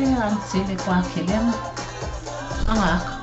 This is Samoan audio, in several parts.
Sele kwa kelema anga.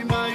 Mai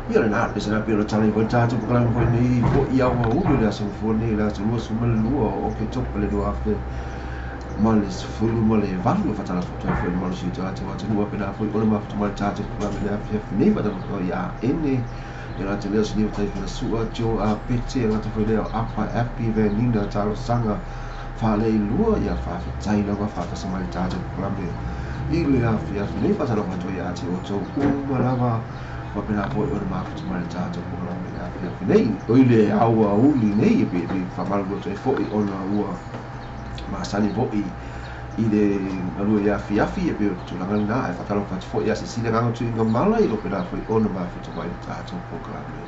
Ia lena pesa na pelo tala i foi tatou pokalame foi nei foi i aoauli o le aso gafua nei le aso 22 o Oketopa le 2018. Faatalofa atu ai foi i le malosi o tatou atunuu faapena foi ona mafuta mai le tatou pokalame le afiafi nei. Faatalofa atu ai ia Ene e gata lea o Siniva Taifalesua Joe Apete e gata foi lea o Apa Api Vanina Talosaga Faaleilua. Ia faafetai lava faatasa mai le tatou pokalame i le afiafi nei. Faatalofa atu ai ia te outou uma lava faapena foi ona mafuta mai le tatou pokalame le afiafi nei. Oi le aoauli nei e pei faamalulu atu ai foi ona ua masani foi i le galue i afiafi e pei o le tulaga lena. Ae faatalofa atu foi ia Sisile Agaga Tuiga Mala i lo faapena foi ona mafuta mai le tatou pokalame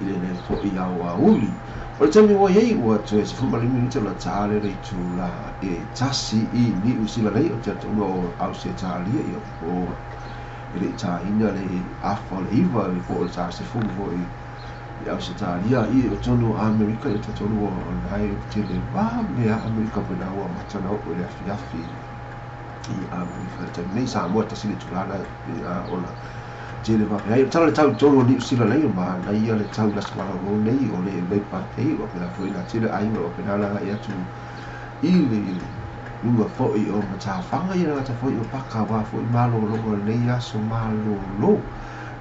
i lenei foi aoauli. O le taimi ua i ai ua toe 15 minute ona ta lea le itula e 1 i Niu Sila nei. O te talitonu o Ausetalia ia o e le i taina le afa o le 9 le po o le ta 10 foi i Ausetalia i o tonu o Amerika. I talitonu o nai tele va mea Amerika pena ua amata ona oo i le afiafi i Amerika i le taimi nei. Samoa tasi le itula na ona tele faapea ai. O tala le tau i totonu o Niu Sila nei, o manaia le tau i le aso malolo nei o le Labor Day. Ua faapena foi na tele aiga ua faapena ona agai atu i le luga foi o matafaga ia gata foi o paka aua foi malologa o lenei aso malolo.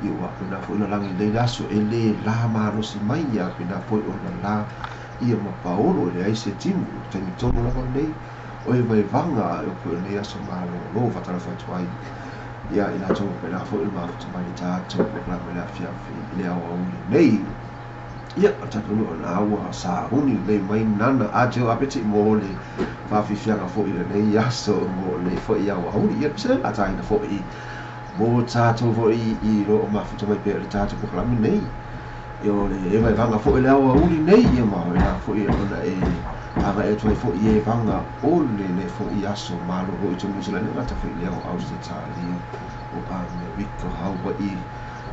Ia ua faapena foi ona lagi lenei aso e le la malosi mai ia faapena foi ona la ia ma paolo e leai se timu. O le taimi tonu lava lenei o e vaevaga e o foi o lenei aso malolo. Faatalofa atu ai ia i latou faapena foi ona mafuta mai le tatou pokalame le afiafi i le aoauli nei. Ia, o le tatou o na ua sauni lelei mai nana a te o apeti mo le faafiafiaga foi i lenei aso mo lenei foi aoauli. Ia, pese le ataina foi mo tatou foi i lo o mafuta mai pea i le tatou pokalame nei. Ia o le evaevaga foi le aoauli nei ia ma faapena foi ona e agai atu ai foi i evaga o lenei foi aso malo foi i Niu Sila e le gata foi i lea o Ausetalia, o Amerika, Hawaii,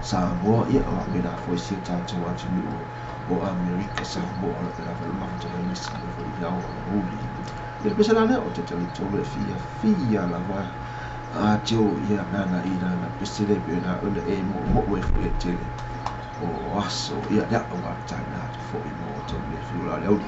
Samoa ia faapena foi si o tatou atunuu o Amerika Samoa o lo o faapena foi ona mafuta mai nisi nei foi aoauli. Ia le pese la lea, ou te talitonu e fiafia lava a Joe ia nana i lana pese lea pei ona e moomoo ai foi i le tele o aso. Ia lea ua taina atu foi mo outou le fiu la o le auli.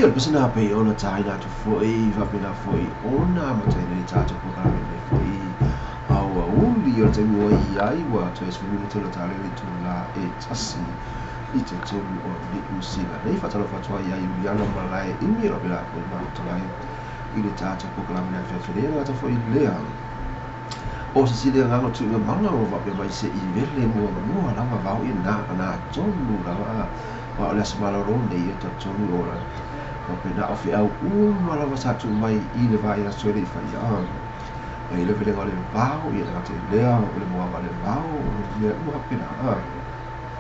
Ia, o le pasina pei ona taina atu foi faapena foi ona amataina i tatou polokalame nei foi aoauli o le taimi ua i ai ua toe 10 minute o le talia le itulā e 1 i totonu o Niu Sila nei. Faatalofa atu ai ia Iuliana Malae Imi o faapena foi mafuta mai i le tatou polokalame le afiafi nei. E le gata foi i lea o se sili agaga o tuuga mana o faapea mai se i vele muamua lava vao i na na tonu lava aua o le aso malolo nei e talitonu o faapena o feau uma lava sa tuu mai i le vaiaso e le i faia ai le velega o le vao ia le gata i lea o le moaga o le vao o mea uma faapena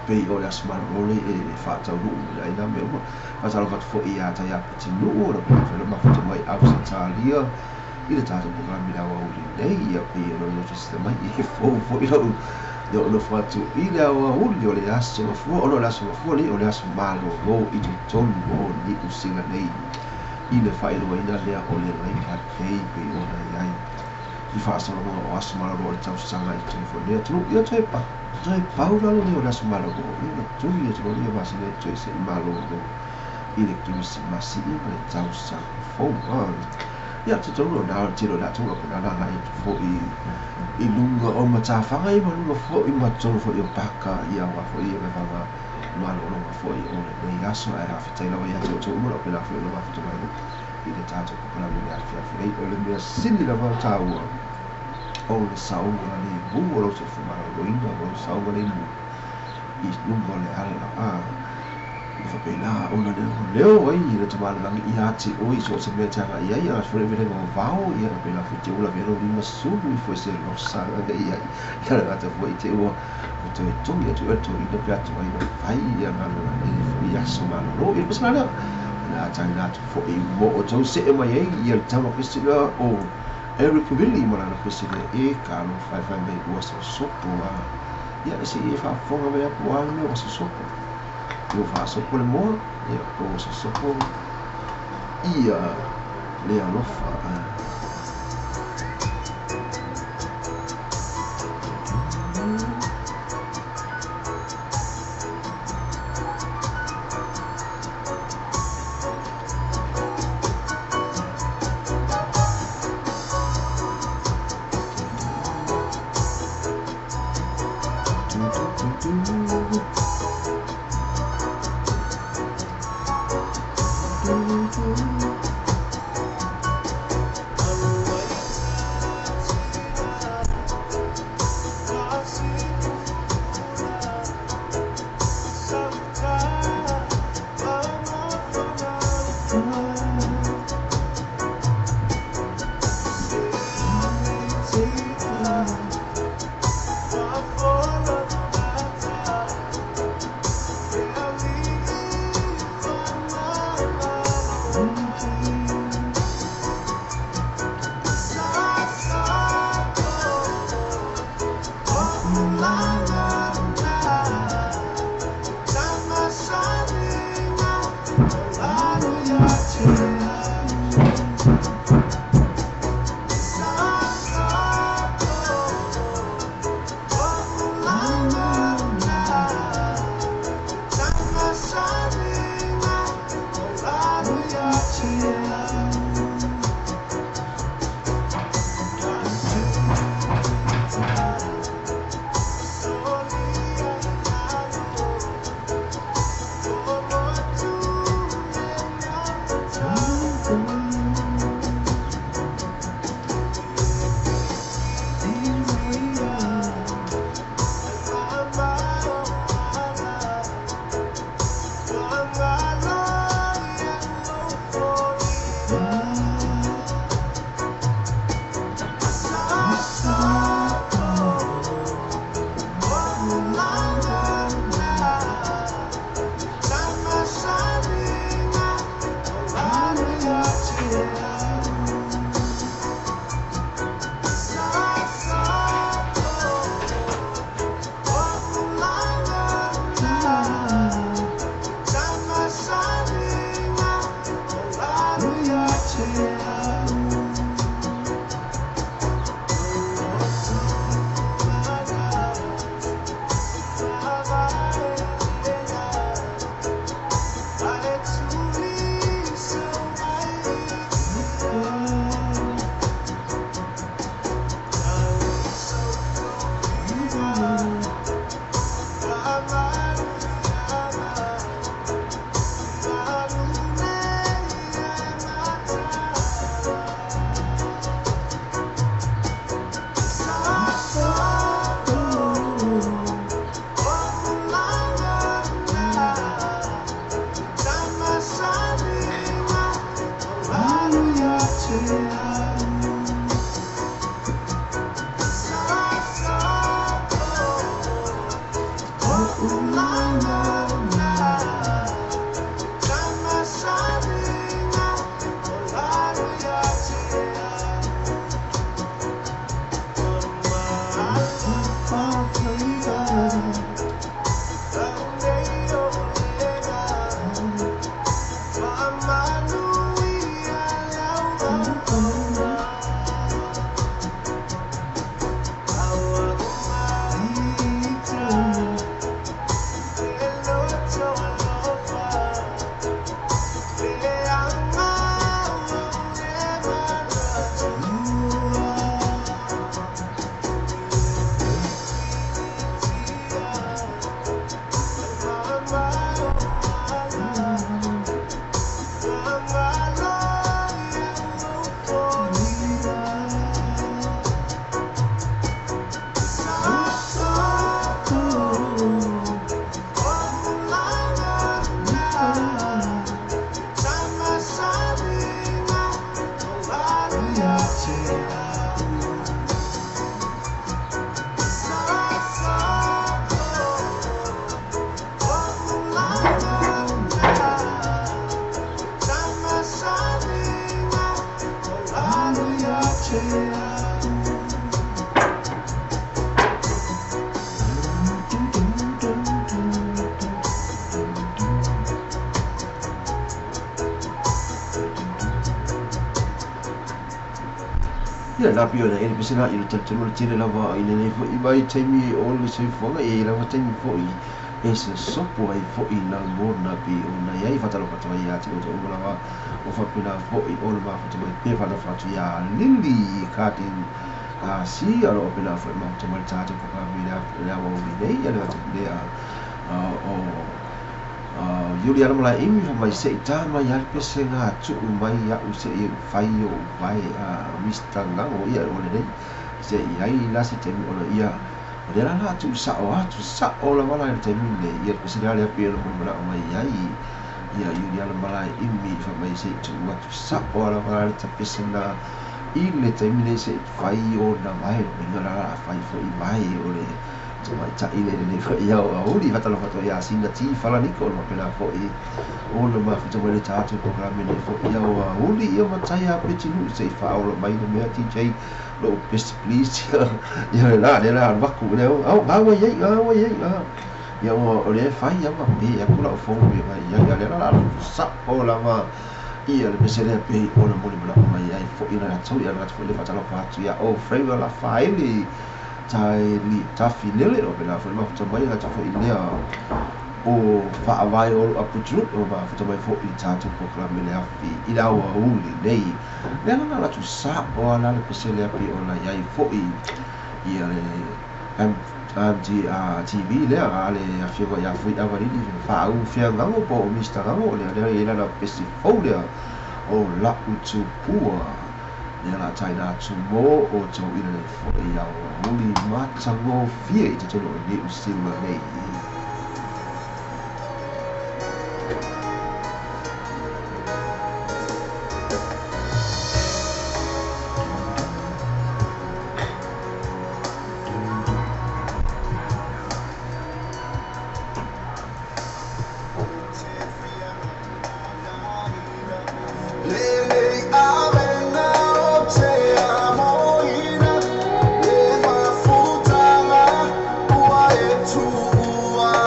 pei o le aso malolo nei e faataunuu ai na mea uma. Faatalofa atu foi ia Taiapitinuu o le faapena foi le mafuta mai Ausetalia i le tatou polokalame i le aoauli nei. Ia pei ona notifisina mai e fou foi lou nofo atu i le aoauli o le aso Gafua, ona o le aso Gafua nei o le aso malolo i totonu o Niu Sila nei i le faailogaina lea o le Labour Day pei ona i ai i faasologa o aso malolo o le tausaga i totonu foi o lenei atunuu. Ia toe toe pau lalo lea o le aso malolo ia ona tuli atu loa lea masina e toe se i malolo i le Kerisimasi ia ma le tausaga fou. Ia talitonu o na o le tele o le atunuu faapena ona agai atu foi i luga o matafaga ia ma luga foi ma totonu foi o paka ia aua foi ia vaevaga malologa foi o lenei aso. Ae faafetai lava ia te outou uma o faapena foi ona mafuta mai i le tatou polokalame i le afiafi nei. O le mea sili lava ona taua o le saoga lemu o lou soifua maloloina ma lou saoga lemu i luga o le ala e faapena ona leoleo ai le tamalolagi ia te oe i so o se mea te agai ai a foi le velega o vao ia faapena foi te ua lavea lou lima sulu ifo i se losa agai ai ia le gata foi te ua toe togi atu oe le toeaina pe atu ai na fai ia galuega nei foi aso malolo. Ia le pasina lea o le a taina atu foi mo outou see mai ai ia le tama pesina o Eric Vili ma lana pesina e talofa e fai mai ua sosopo a ia se i e faafofoga mai a po o a le mea ua sosopo ua faasopo le moa ia po ua sosopo ia le alofa. Ia la pio le ele pesela i le talitonu le tele lava i lenei fo'i vaitaimi o le soifuaga e i lava taimi fo'i e sosopo ai fo'i lagona pei ona i ai faatalofa atu ai ia te outou uma lava o faapena fo'i ona mafuta mai pea faatalofa atu iā Lili Cardin Asia o lo o faapena fo'i mafuta mai le tatou polokalame i le aoauli nei ia le gata i lea o Iuliana Malaeimi fai mai se i ta mai lava le pesega tuu mai au se i fai ou vae a Mister Gago ia o lenei se i ai la se taimi ona ia o lea la la tuusao atu sao lava la i le taimi lenei ia le pese lea lea pei ona manao mai ai ia Iuliana Malaeimi fai mai se i tuu atu sao lava la le tapesena i le taimi lenei se i fai ona vae uiga la la fai foi vae o le tamaitai le lenei foi aoauli faatalofa atu ia Sina T Falaniko o le faapena foi ona mafuta mai le tatou polokalame nei foi aoauli ia matai a Petinuu se i faaola mai le mea DJ lou best please ia le la le la alu atu le au gaua i ai gaua i ai ia o le fai ia ma pe atu lau phone pe mai ia le la la sao lava ia le pese lea pei ona molimolao mai ai foi na latou ia le foi le faatalofa atu ia o Framer la faili tai tafilele o pena foi mafuta mai gata foi lea o faavae o aputu o mafuta mai foi i tatou polokalame le afi i le aoauli nei lea la latou sao ala le pese lea pei ona i ai foi ia le MTV lea a le afioga ia Fui Avalili faau feagago po o Mr Gago lea lea i lana pese fou lea o lau tupua lea la taina atu mo outou i lenei foi aoauli matagofie i totonu o Niu Sila nei. Le mafutanga ua e tuua.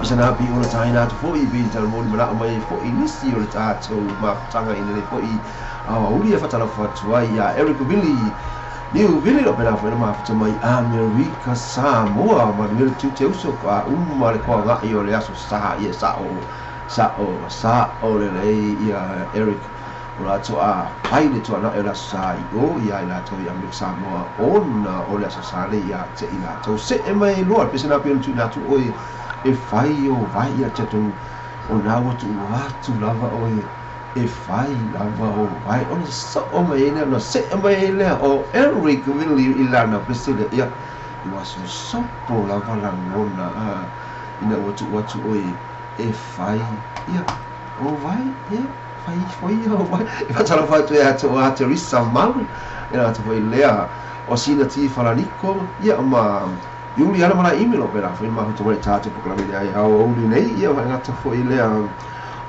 Pese na pi o le taina atu fo'i pei ona talamoli mana'o mai ai fo'i nisi o le tatou mafutaga i lenei fo'i aoauli e faatalofa atu ai iā Eric Vili Niu Vili o pena fo'i na mafuta mai Amerika Samoa manuia le tiute uso a uma le toaga'i o le aso sa ia sa'o sa'o sa'o lelei ia Eric o latou a pai le tuana'i o le aso sa i o ia i latou i Amerika Samoa ona o le aso sa nei ia te i latou se'e mai loa le pese na pei ona tuuina atu oe e fai o vai ia talitonu o na ua tuu atu lava oe e fai lava o vai ona soo mai ai lea ona see mai ai lea o Eric Vili i lana pese lea ia ua sosopo lava lagona ina ua tuu atu oe e fai ia o vai ia fai ifo ia o vai e faatalofa atu ia te oe Teresa Malu e atu foi lea o Sina T Falaniko ia ma Iuliana Malae o pela foi mafuta mai tatou polokalame i le aoauli nei ia faigata foi lea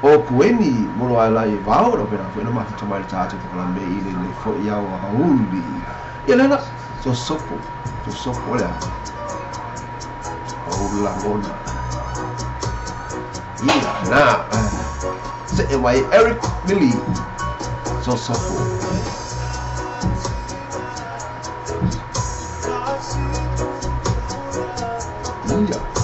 o Kueni Moloaelai e vao o pela foi na mafuta mai le tatou polokalame i lenei foi aoauli ia lela sosopo sosopo lea o lagona ia na se'e mai Eric Vili sosopo. Ia.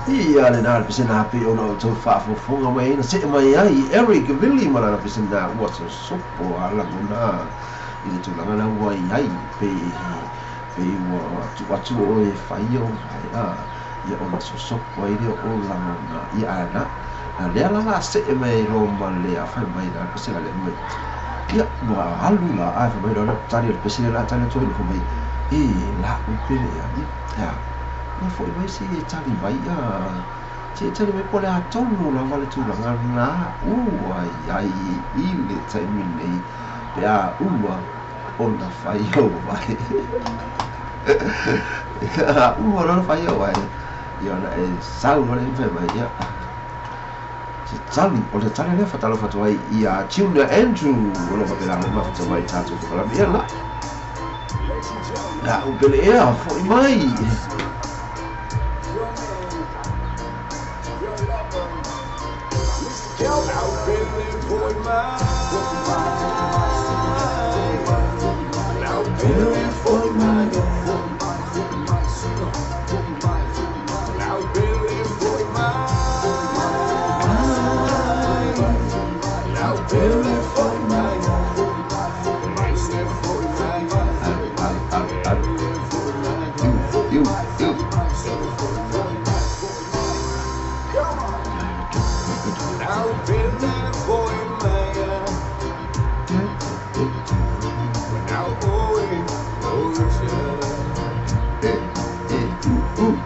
Ia lena le pesena pei ona outou faafofoga mai ai na see mai ai Eric Vili ma lana pesena ua sosopo a lagona i le tulaga la ua i ai pei ua tuu atu oe e fai ou vae a ia ona sosopo ai lea o lagona ia ae na a lea la la see mai ai loa ma le fai mai la le pesega lea mai ia ua alu la ae fai mai loa le tali o le pese lea la tali atu ai fai mai e la'u pele ea ia ia fo'i mai se i tali mai a se i tali mai po o le a tonu lava le tulaga lena ua i ai i le taimi nei pe a uma ona fai ou vae a uma loa ona fai ou vae ia ona e sau loa lea fai mai ia se tali o le tali lea faatalofa atu ai ia Junior Andrew o lo o faapena ona mafuta mai i tatou polokalame ia la la'u pele ea fo'i mai. Alu alu alu alu iu iu iu. E e u u u.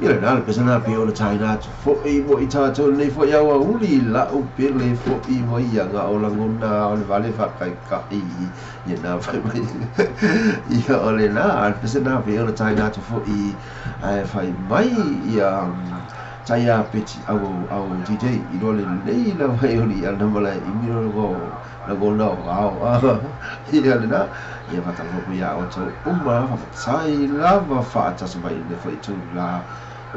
Ia lena le pese lena pei ona taina atu foʻi mo i tatou lenei foʻi aoauli la'u pele foʻi ma ia ga o lagona o le vale faakaikaʻi ia na fai mai ia o lena le pese lena pei ona taina atu foʻi ae fai mai ia tai a peti au au DJ i loa lelei lava e oli ana malae imi lo lagona o ao ia lena ia faatalofa foi iā outou uma faafetai lava faatasi mai i lenei foi itula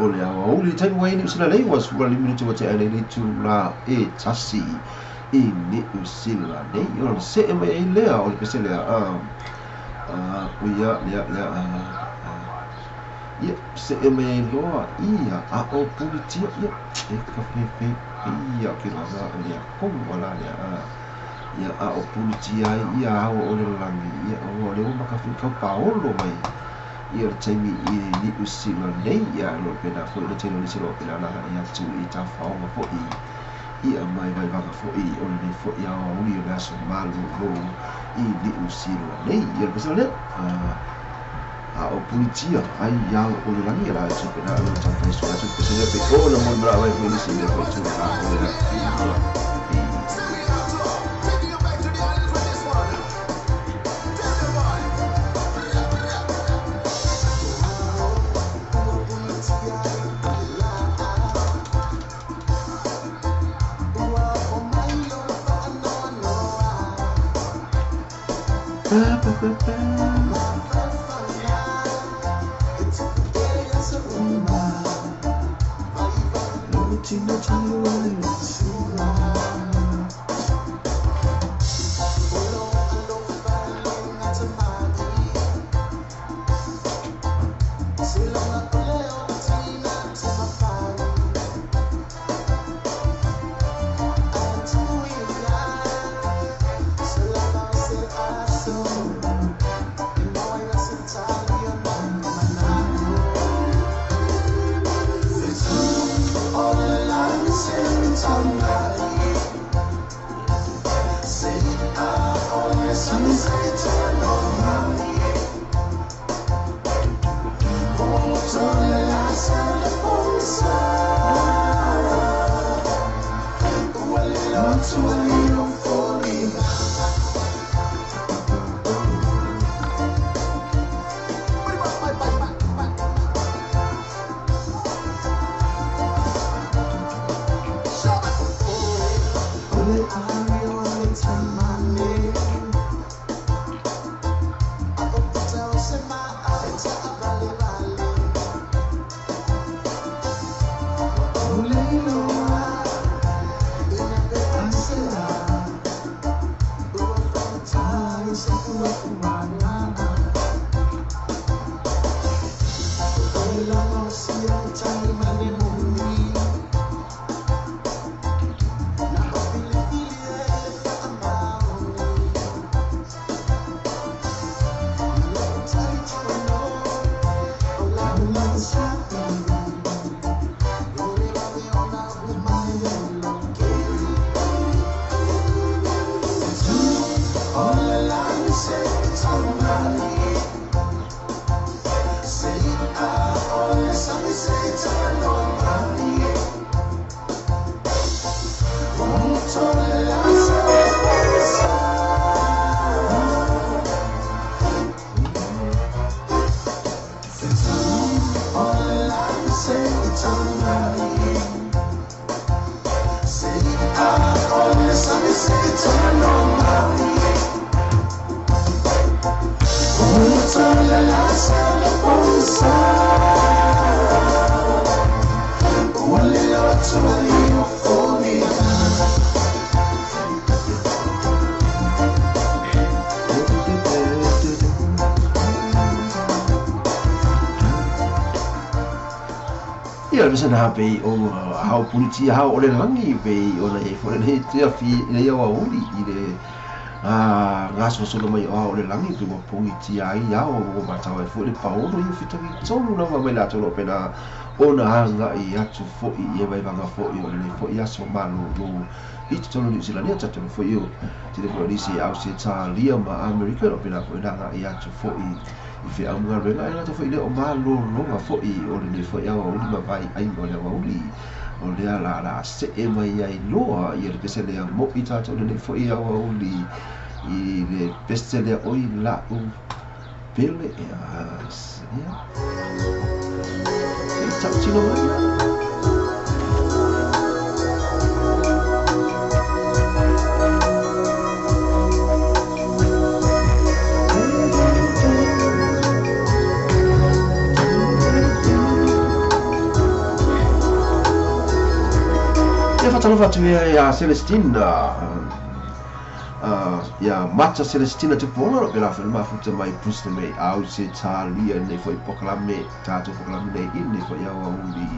o le aoauli i le taimi ua i ai Niu Sila nei ua 15 minute ua tea nei le itula e tasi i Niu Sila nei ona see mai ai lea o le pese lea a ia lea lea ia see mai ai loa ia a o pulitia ia e ka fefe ia ke lava lea komu ala lea ia a o pulitia ai ia ao o le lalagi ia o le ua makawhi kau paolo mai ia le taimi i Niu Sila nei ia lo pena foi le tele o nisi lo pena na ia tu i tafaoga foi ia mai vaivaga foi o lenei foi aoauli o le aso malolo i Niu Sila nei ia le pese lea a o pulitia ai ao o le lagi la tu pena lo taumafai sua atu le pese lea pe ona molimolaa mai foi nisi i le foi tu a o le lagi. Ba, ba, ba, ba. Ia le na pei o hao pulitia hao o le lagi pei ona e fo nei tia fi le ia uli i le gasolosolo mai o hao o le lagi pe ua pogitia ai ao ua matau ai foʻi le paolo ia fitogi tolu lava mai latou loo pena ona agaʻi atu foʻi ia vaivaga foʻi o lenei foʻi aso malōlō i totonu Niu Silania tatonu foʻi o tele foi o nisi Ausetalia ma Amerika loo pena foʻi na agaʻi atu foʻi I feau ma galuega ae le gata foi i lea o malologa foʻi o lenei foi aoauli ma vaiaiga o le aoauli o lea la see mai ai loa ia le pese lea moʻi tatou lenei foi aoauli i le pese lea oi la'u pele ia ia se i tautino mai. Ia faatalofa atu ia iā Celestina iā Mata Celestina Tupuola o lo o pēlā foi le mafuta mai Brisbane mai Ausetalia i lenei foi polokalame tatou polokalame nei i lenei foi aoauli.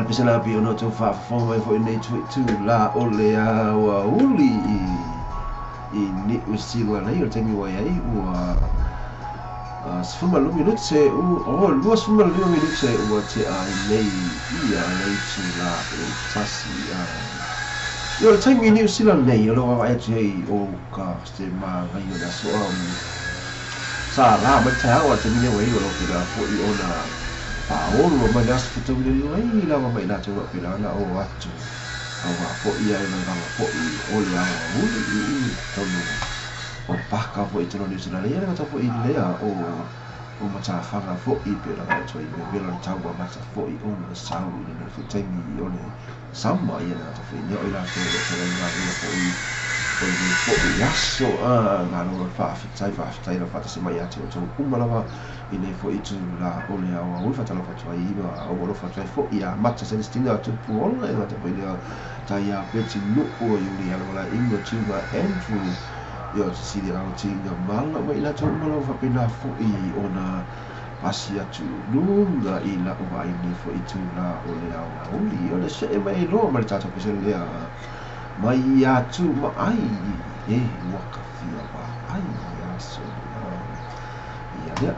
Pese la pi ona tou faafofoga mai foi nei itula o le aoauli i Niu Sila nei. O le taimi ua i ai ua 15 minute o 25 minute ua tea ai nei ia le itula e 1. Ia o le taimi i Niu Sila nei o lo o vaavaai atu ai o ka se magaia o le aso sa la mai le taeao a le taimi nei ua i ai o lo o faapena foi ona paolo mai le aso fetaui lelei lava mai latou faapena ona oo atu aua foi ai lava foi o le aoauli i totonu o paka foi i totonu o Niu Sila nei. E le gata foi i lea o matafaga foi pe ona atu ai vevela o le tau amata foi ona sau i lenei foi taimi o le sama. Ia le gata foi i lea o i latou o lo o feagai galuega foi o lenei foi aso. Malo le faafetai, faafetai lau faatasi mai ia te outou uma lava i lenei foi itula o le aoauli. Faatalofa atu ai ma ou alofa atu ai foi ia Mata Celestina Tupuola, e gata foi lea Taia Peti Nuu o Iuliana Malaeimi o Tiuga Andrew ia o Cecilia Raotinga Mala ma i latou uma lava faapena foi ona pasi atu luga i lau vaai i lenei foi itula o le aoauli. O le see mai loa ma le tatou pesele lea mai ia tu ma ai e ua ka fia vaai aso ia lea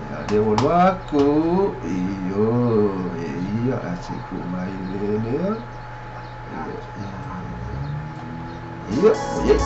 ia lea ua lua aku io e ia a se ku mai le lea ia o ye.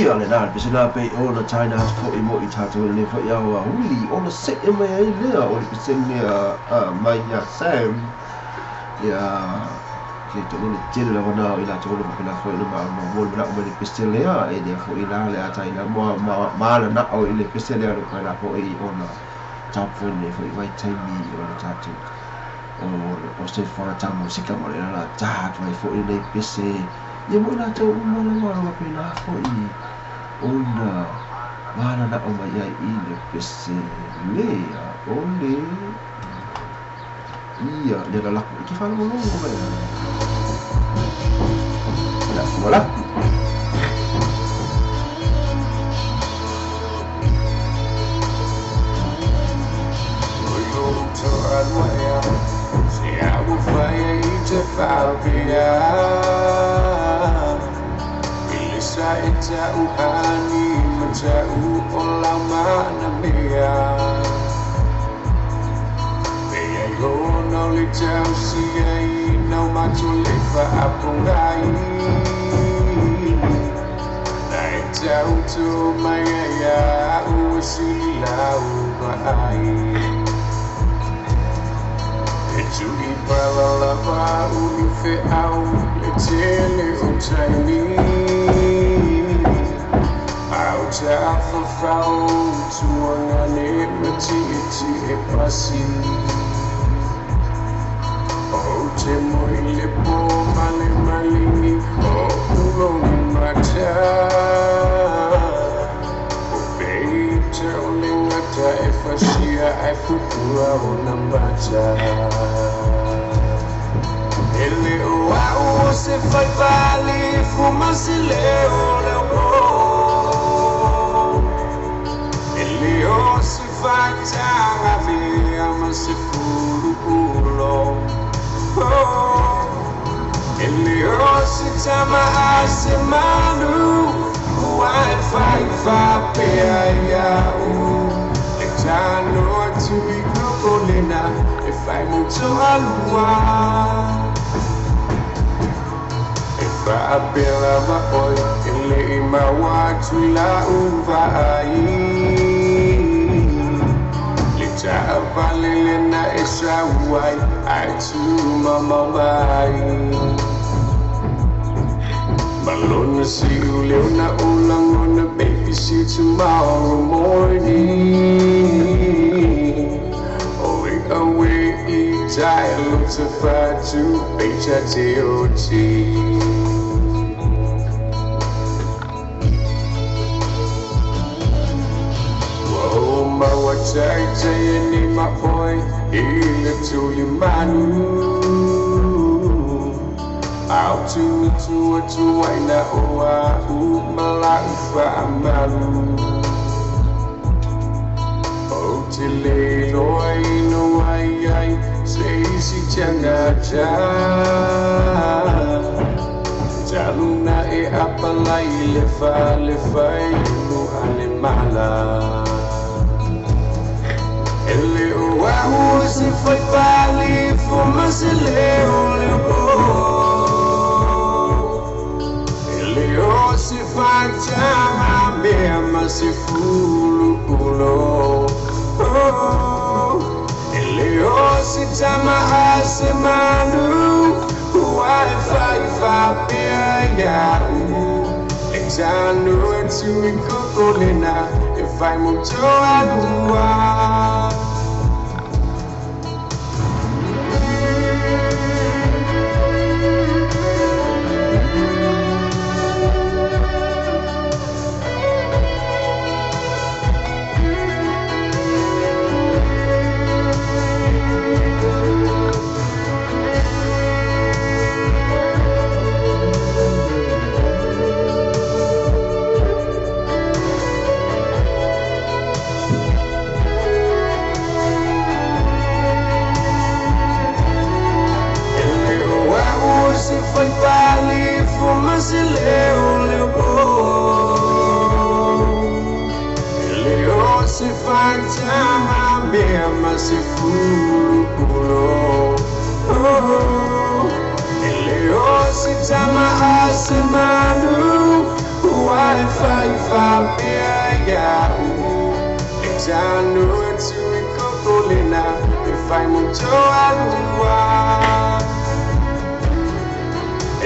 Ia le nā le pesela pei ona taina atu foi mo i tātou le foi aoauli ona see mai ai lea o le pesele mai ia Sam. Ia ke to le tele la wana i la to le ma foi le ma mo le ma le pese lea e le foi la le atai la mo ma la na o le pese lea le la foi ona tau foi le foi vai taimi o le tatou o se fara tau musika mo le la ta tu ai foi le pese ia mo la tau uma la ma pe la foi ona mana na o mai ai i le pese lea o le ia le la la ki fa lo lo mai la voilà. If I'm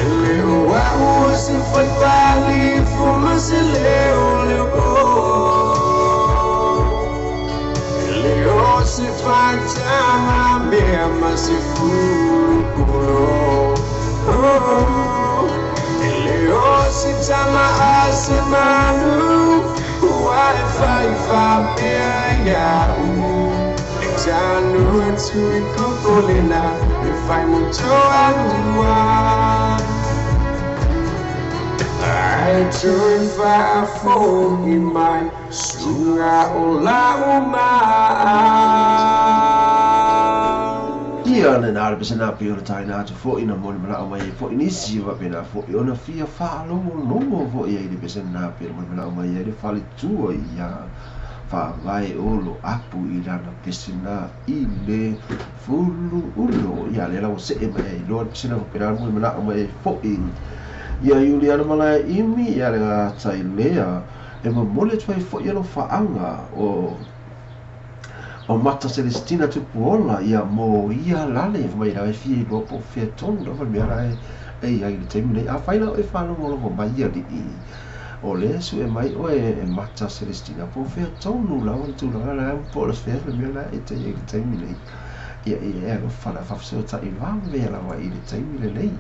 Le o au o se faipali fo ma se leo leo Le o se fatanga mea ma se fukulo Le o se tama a se manu Ua e fai fa mea ia u E tanu atu i kokolena E fai mo toa lua Ai tui whaafo i mai Sunga o la o Ia le nā le pese nā pe o le tai nā tu fo ina moni mana o mai fo inisi wa pe nā fo i ona fia whaalongo fo i ai le pese nā pe moni mana o mai ai le whale tua ia wha vai olo apu i rana pese nā i le fulu ulo ia le lawa se e mai ai loa le pese nā pe nā moni mana o mai fo i ia Juliana Malae imi ia le ngā tai lea e momoli atu ai fo i alo whaanga o Mata Celestina Tupuola ia mo ia lale mai la e fia iloa po o fea tonu lava le mea la e iai i le taimi nei afai la oe faalogologo mai alii o lea sue mai oe e Mata Celestina po o fea tonu lava le tulaga la po o le fea le mea la e te iai i le taimi nei ia ia e alofa le a faafesotaʻi vave lava i le taimi lelei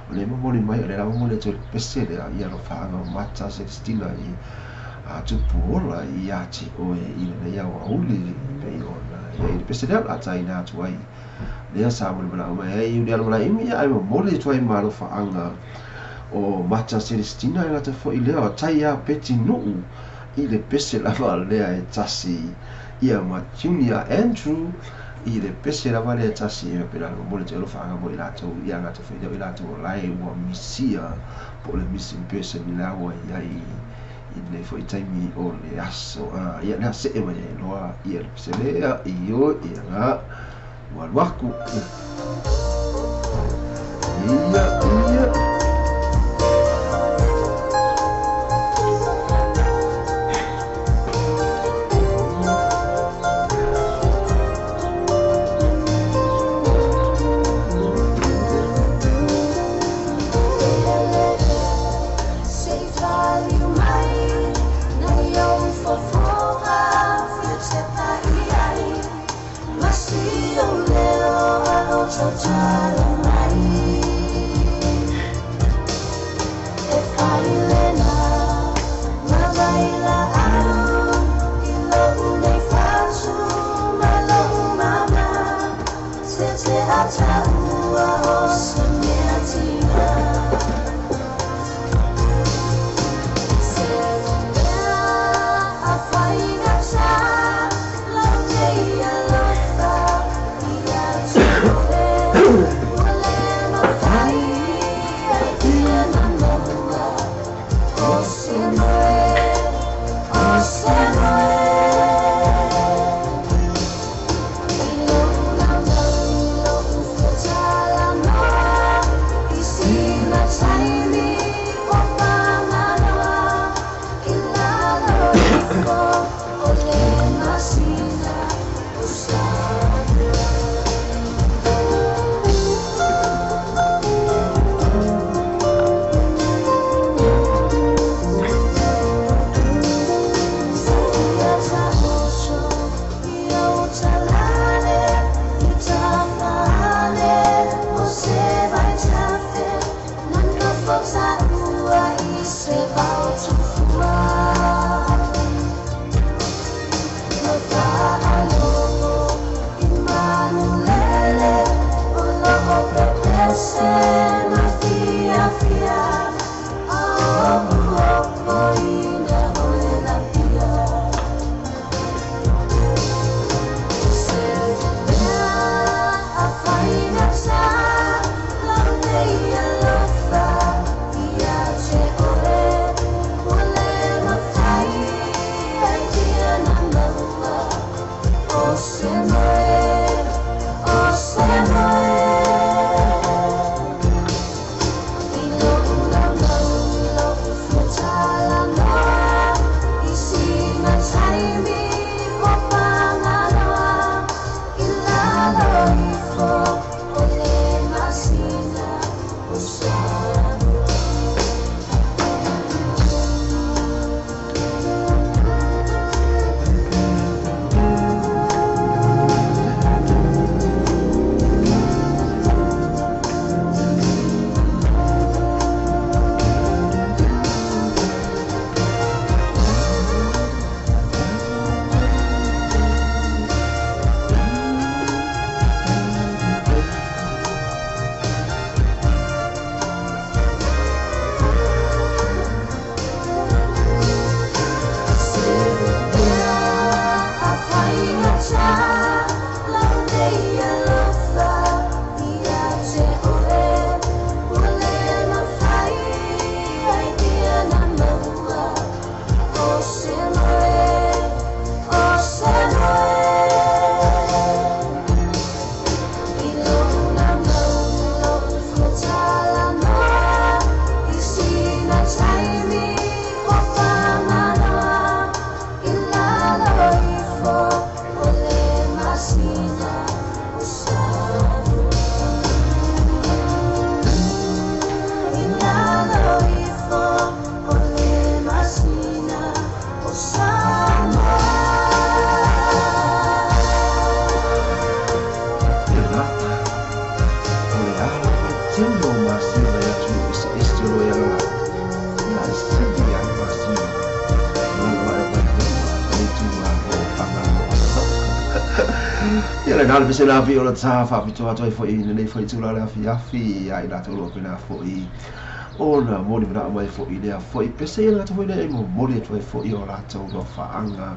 o le momoli mai o le la momoli atu ai le pese lea ia alofaaga o Mata Celestina i a Tupuola ia te oe i lenei aoauli pei ona ia i le pese lea o le a taina atu ai lea sa molimanaʻo mai ai Iuliana Malaeimi ia ae momoli atu ai ma alofaaga o Mata Celestina e gata foʻi lea o tai a Peti Nuu i le pese lava lea e tasi ia ma Junior Andrew i le pese lava lea e tasi e pena le momoli atu ai alofaaga mo i latou ia gata foʻi lea o i latou o lae ua misia po o le missing person i la ua iai i lenei foʻi taimi o le aso ia lea see mai ai loa ia le pese lea i o ia ga ua alu aku ia ia Si o leo a o tau talo mai. na le pese la fi o le tā whapito atu ai foi i nei foi tūla le afi afi ia i rātou loa pena foi ona moni mana mai foi lea foi pese ia rātou foi lea mo moni atu ai foi o rātou loa whaanga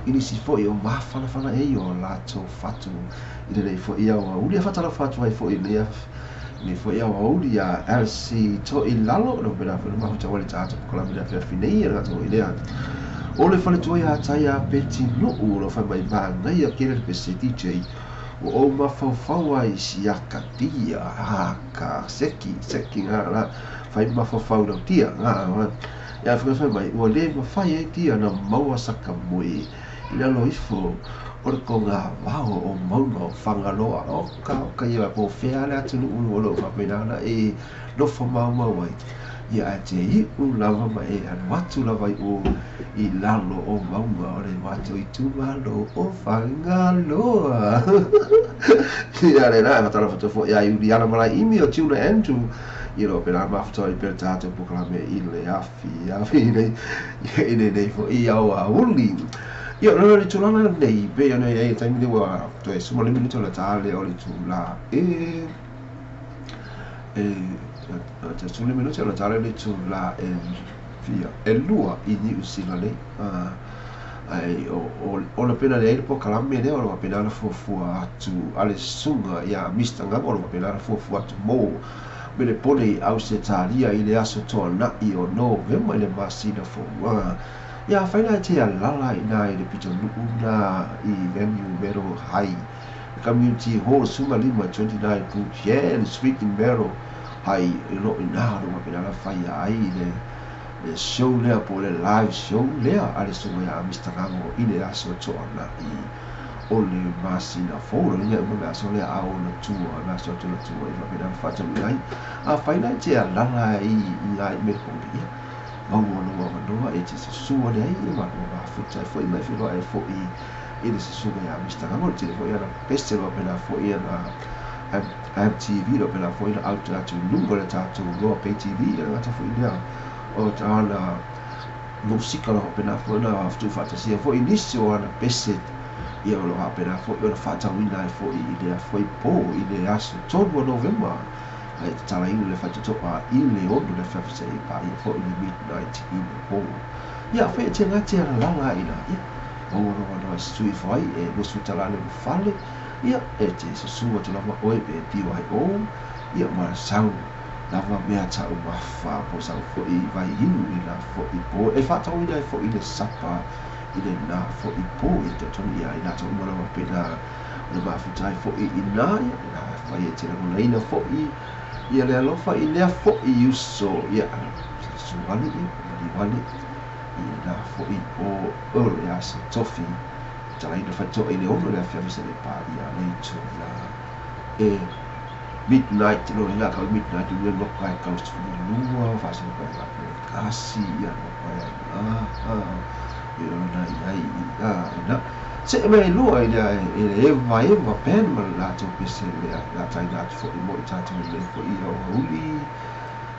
i nisi foi o mawhanawhana e o rātou whatu i nei foi ia o uri a whatala whatu ai foi lea nei foi ia o uri a LC to i lalo no pena foi mahuta wale tātou pokola mea whiawhi nei ia rātou i lea o le whale toi a tai a peti nuu lo whai mai mā ngai a kere pese DJ o o mawhawhau ai siaka tia haka seki seki ngā rā whai mawhawhau rau tia ngā rā ia whai mai ua le mawhai e tia na maua saka moe i lalo ifo o le ko ngā wao o maunga o Whangaloa o ka ia po whea le atu nuu o lo whapena e nofo mau mau ai ia a te iu lava ma e anu atu lava i o i lalo o maunga o le matou i tumalo o Whangaloa. Ia le nā, matala whatu ia i uri ana mara imi o Tuna Andrew ia lo pena mawhatoa i pera tātou pokalame i le afi afi nei i nei nei fo i au a uli. Ia no le tūlanga nei pe ia nei e taimi le ua toe suma le minuto le tāle o le tūla e te sule minuto le tāle le tūla e fia e lua i Niu Sila nei ai o le pena le pokalame le o le pena fuafua atu ale sunga ia Mr. Ngamo o le pena fuafua atu mo me le pone i Ausetalia i le aso toa na'i o Novema i le masina fou ia whaina te a lala i nā i le pito nuu nā i venue Mero Hai Community Hall Suma Lima 29 Pujian Street in Mero Hai i lo i nā ro mapena la whaia ai le show lea po le live show lea a le sunga ia Mr. Ngamo i le aso toa na'i o le masina fou lo ia uma me aso lea a ona tua me aso atu na tua i whapena whatalu ai a whaina te a lala i ngā i mere pōri ia maua noa manoa e te sasua le ai e manoa mafuta e foi mai whiloa e foi i le sasuga ia Mr. Ngamo le tele foi ana pese loa pena foi ana MTV loa pena foi na autu atu nunga le tātou loa pay TV ia ngata foi lea o tāna musika loa pena foi na whatasia foi nisi o ana pese ia o loa pena foi o na whatauina e foi i lea foi pō i le aso 3 o Novema ai te tala inu le whaitotoa i le ono le whawhisa e pa ia foi le midnight i le pō. Ia whai te ngā te ara lala ina ia maua noa noa sui whai e lusu talane whale ia e te sasua atu lava oe pe piwa ai o ia ma sau lava mea tau mawha po sau foi vai inu i la foi pō e whatauina e foi le sapa i le nā foi pō i te tonu ia i nā tau umalawa pena o le mafutai foi i nā ia nā whai e te rangonaina foi ia le alofa i lea foi uso ia suale ia maliwale i nā foi o o le aso tofi talaina whaitoa i le ono le awhiawhisa le pā ia leitu la e midnight no ngā kau midnight i no kai kau lua whasa no kai le kasi ia no kai i ona i ai i na se me lua i le eva eva pen ma la tau pese le la taina atu foi mo i tātou le foi i o uli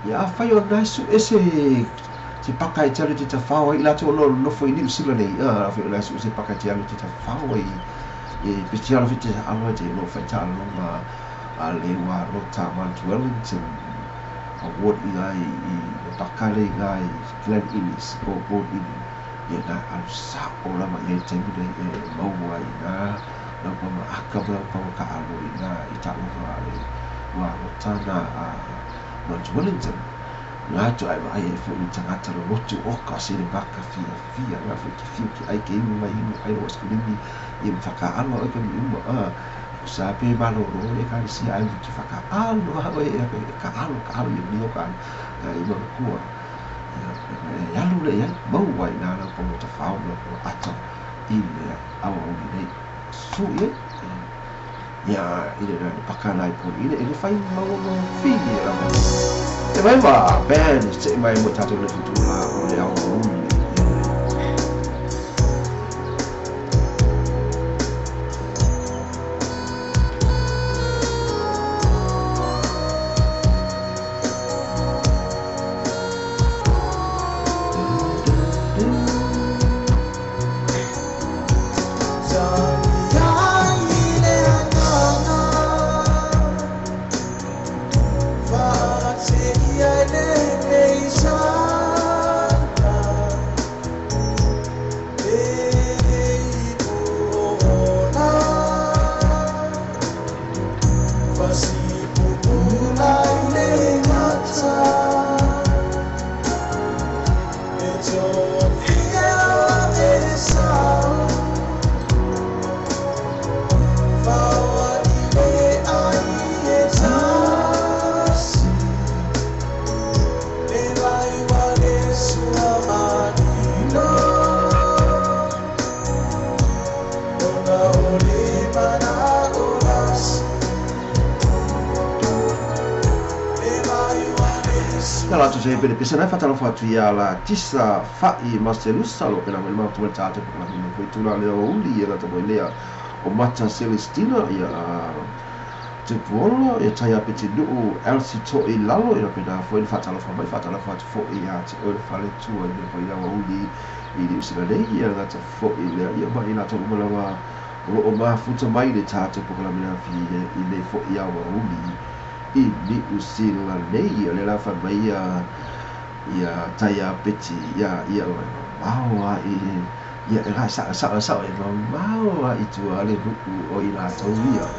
ia whai o naisu ese te paka e te alu te tawhao i lātou no nofo i Niu Sila nei whai o naisu ese paka e te alu te tawhao i e pese alo te alo te no whai tālonga a le wā rota Mount Wellington award i ngai i pakale i ngai Glen Innes o Port Innes ia nā alu sa o lama ia i taimi nei e maua i nā lau pama aka ma lau pama ka alo i nā i tālonga a le wā rota nā a Mount Wellington ngā tu ai mai e foi ni tangata lo lotu o ka se le maka fia fia ngā foi ki fia ki ai ke imu mai imu ai lo askulimi i mwhaka alo ai ka mi uma ko sa pe malo ro e ka si ai ki whaka alo ha e ka alo i ni o ka i ma kua e alu le ia maua i nā lau pongo ta whao lau pongo ata i le awa o nei su ia ia i le nā pakana i poni i le whai maua mo whini e lama te mai ma band te mai mo tātou le tutula o le awa uli. Thank Ia la tu se pele pese na fatalofa atu ia la tisa fa'i maselusa lo pela mai mafuta mai tātou pokalamin nei foi itula le aoauli ia gata foi lea o Mata Celestina ia Tupuola ia tai Apetinuu Elsie To'i Lalo ia pena foi le faatalofa mai faatalofa atu foi ia te oe le faletua i le foi le aoauli i Niu Sila nei ia gata foi lea ia ma i latou uma lava o lo o mafuta mai le tatou polokalame i le foi aoauli i Niu Sila nei ia le la fai mai ia ia tai Apeti ia ia mamao a i ia e la sa sa sa e mamao a i tua le nu'u o i latou ia.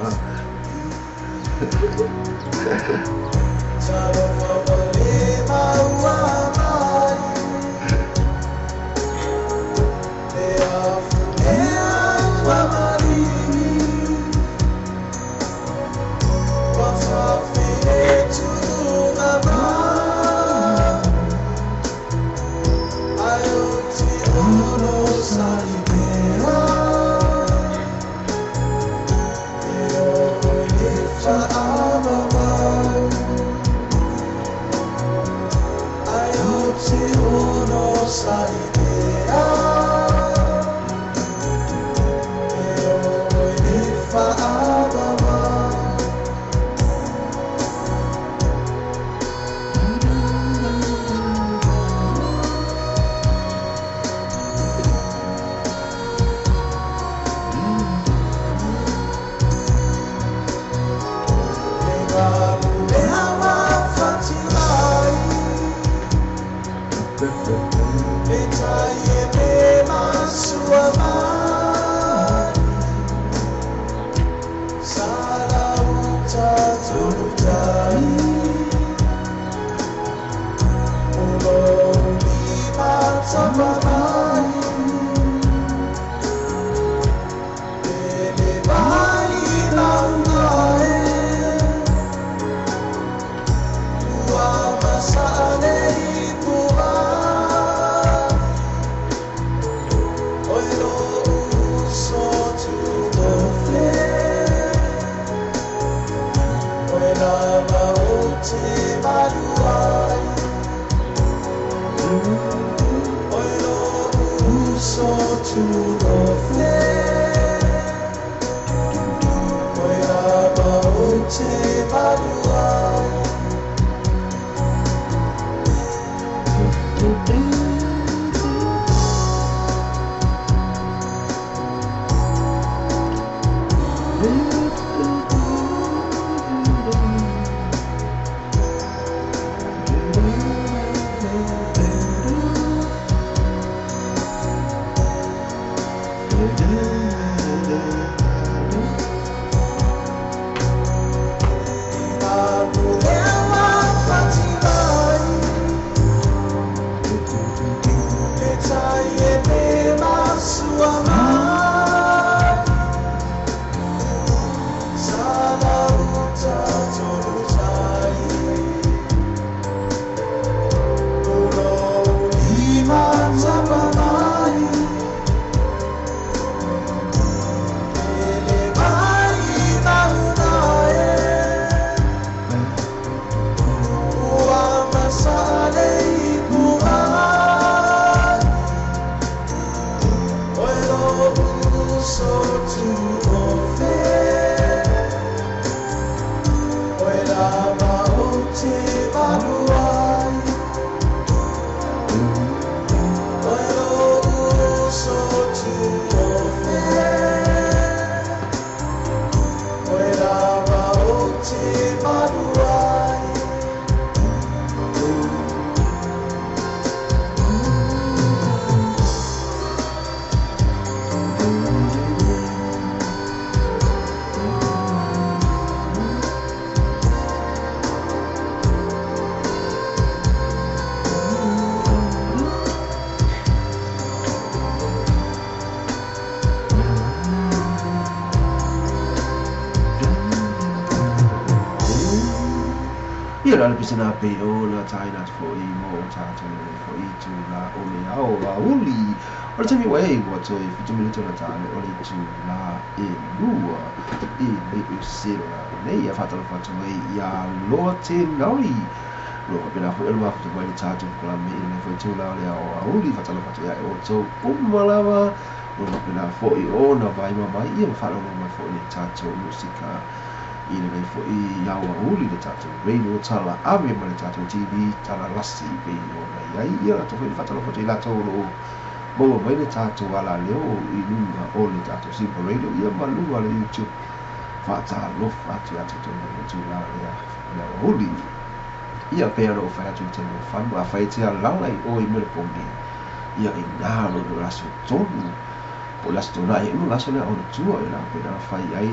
Ia la le pese na pe o na tai na foi mo tātou le foi tu la o le ao a uli. O le taimi ua e ua toe 7 minute na tāle o le tu la e lua i Niu Sila nei a whātalofa atu ai ia Loa Te Nauri. Lo faapena foi ona mafuta mai le tatou polokalame i lenei foi itula o le aoauli. Faatalofa atu ia outou uma lava, o lo o faapena foi ona vaima mai ia ma faalogologo mai foi i le tatou musika i lenei foi aoauli, le tatou radio tala ave ma le tatou TV tala lasi pei ona i ai ia latou foi. Faatalofa atu i latou o lo o maua mai le tatou alaleo i luga o le tatou Simple Radio ia ma luga o le YouTube. Faatalofa atu ia te outou i lenei itula o le aoauli. Ia pei ona ou fai atu i le taimi o fanu, afai e te alaala i o i Melebone, ia inā lo le aso 3 po o le aso Toonai, e uma le aso lea ona tua e la pei ona fai ai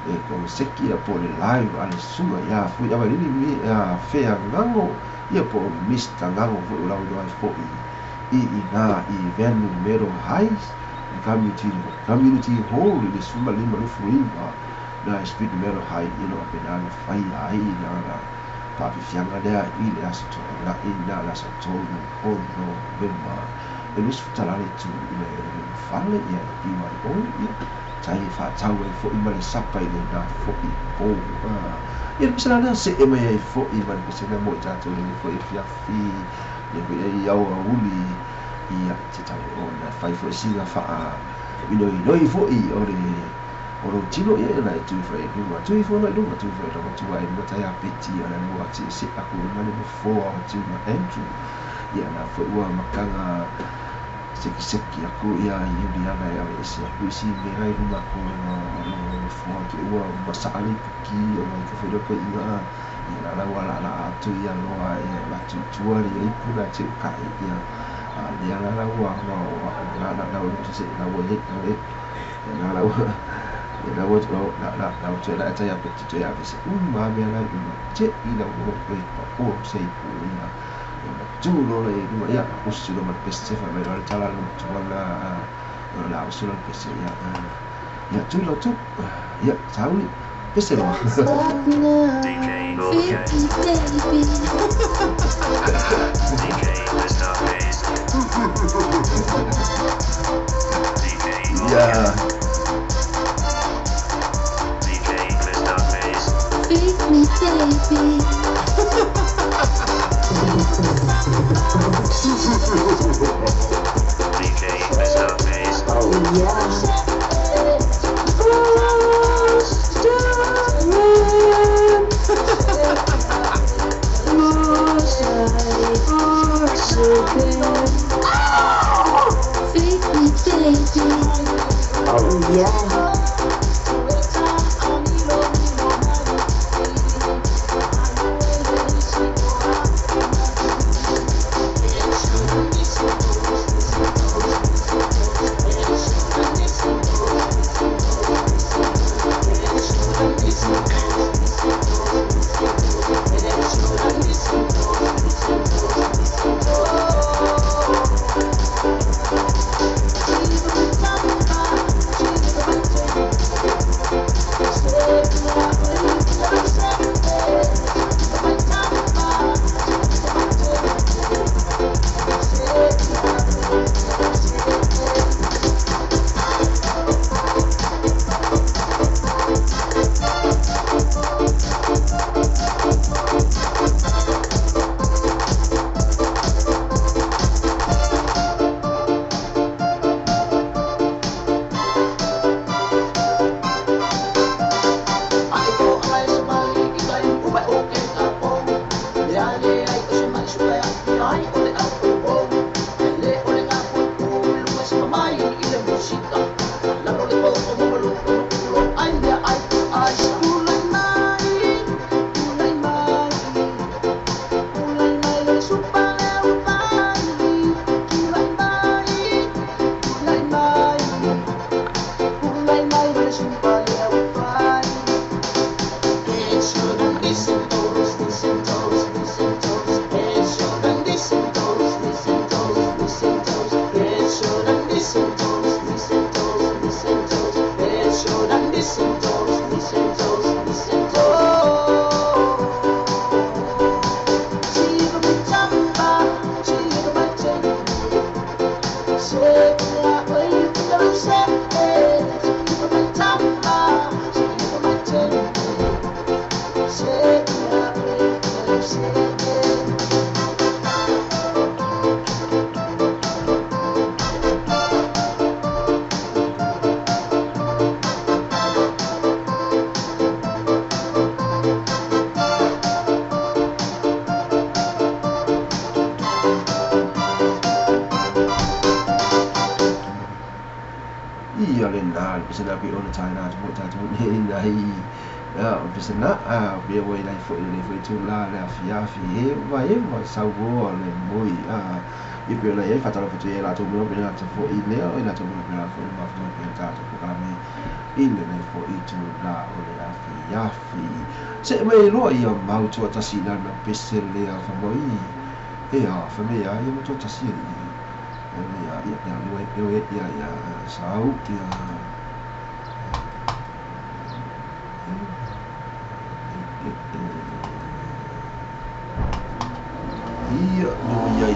le koneseki ia po o le live a le susuga ia Fuiavailili Feagago ia po o Mr Gago foi o lau iloa ai foi i inā i Venue Meadow Heights i le Community Hall i le 15 29 Nine Street Meadow Heights ia no faapena ona faia ai lana faafiafiaga lea i le aso Toonai na le aso 3 o Novema e 20 tala le itu i le fale ia e BYO ia tai e faatau ai foi ma le sapa i lena foi po. Ia le pese la lea see mai ai foi ma le pese lea mo i tatou lenei foi afiafi lenei foi ai aoauli ia te tau ona fai foi sina faa inoinoi foi o le o lou tino ia ina e tui foi i luga tui foi i luga tui foi i luga tua i luga tai a peti o le ua ti se aku luga le nofoa o Tina Andrew ia na foi ua makaga sekiseki aku ia Iuliana e ave ese aku isi mea i luma aku o le nofoa ke ua masaa le ipuki ona i ka foi lea paiiga ia la la ua laalaa atu ia loa e avatu i tua le ipu na te ukai ia lea la la ua ua ua la la la ua se la ua ia la ua ia la la ua ia la ua la la la ua toe la tai a peti toe ave se uma mea la i luma te i la ua toe pa o se ipu ia ia ma tu loa le luma ia usi loa ma le pese fai mai loa le tala le matua la la usi loa le pese ia ia tu loa tu ia sauni pese loa. DJ OK. DJ Mr. Bass. DJ OK. Ia DJ Mr. Bass. Feed me, baby. DJ Mr. Bass. Oh yeah. Feed me, baby. Oh yeah. Ia lena le pese na pe ona tai na tu tatou nei nai o pese na a pe ua ilai fo'i lenei fo'i itulā le afiafi e va e va sauoa le moi a i pei ona i ai faatalofa atu ai latou mea pe latou fo'i lea o i latou mea pe latou fo'i mafuta pe tatou polokalame i lenei fo'i itulā o le afiafi se'e mai ai loa ia mau tuatasi i lana pese lea famoi e a fai mai a ia ma tuatasi alii ia ia ia ia ia ia sau ia ia no ia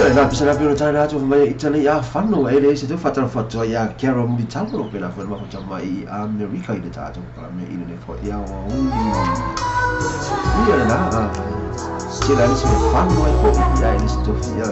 Ia la pese la pio tai la tu mai Italy a fano e le se tu fatalofa atu ai ia Carol Mulitalo pe la foi mafuta mai Amerika i le tatou polokalame i lenei fo'i aoauli. Ia lena tele ai se fano ai fo'i ia e le se tofi ia.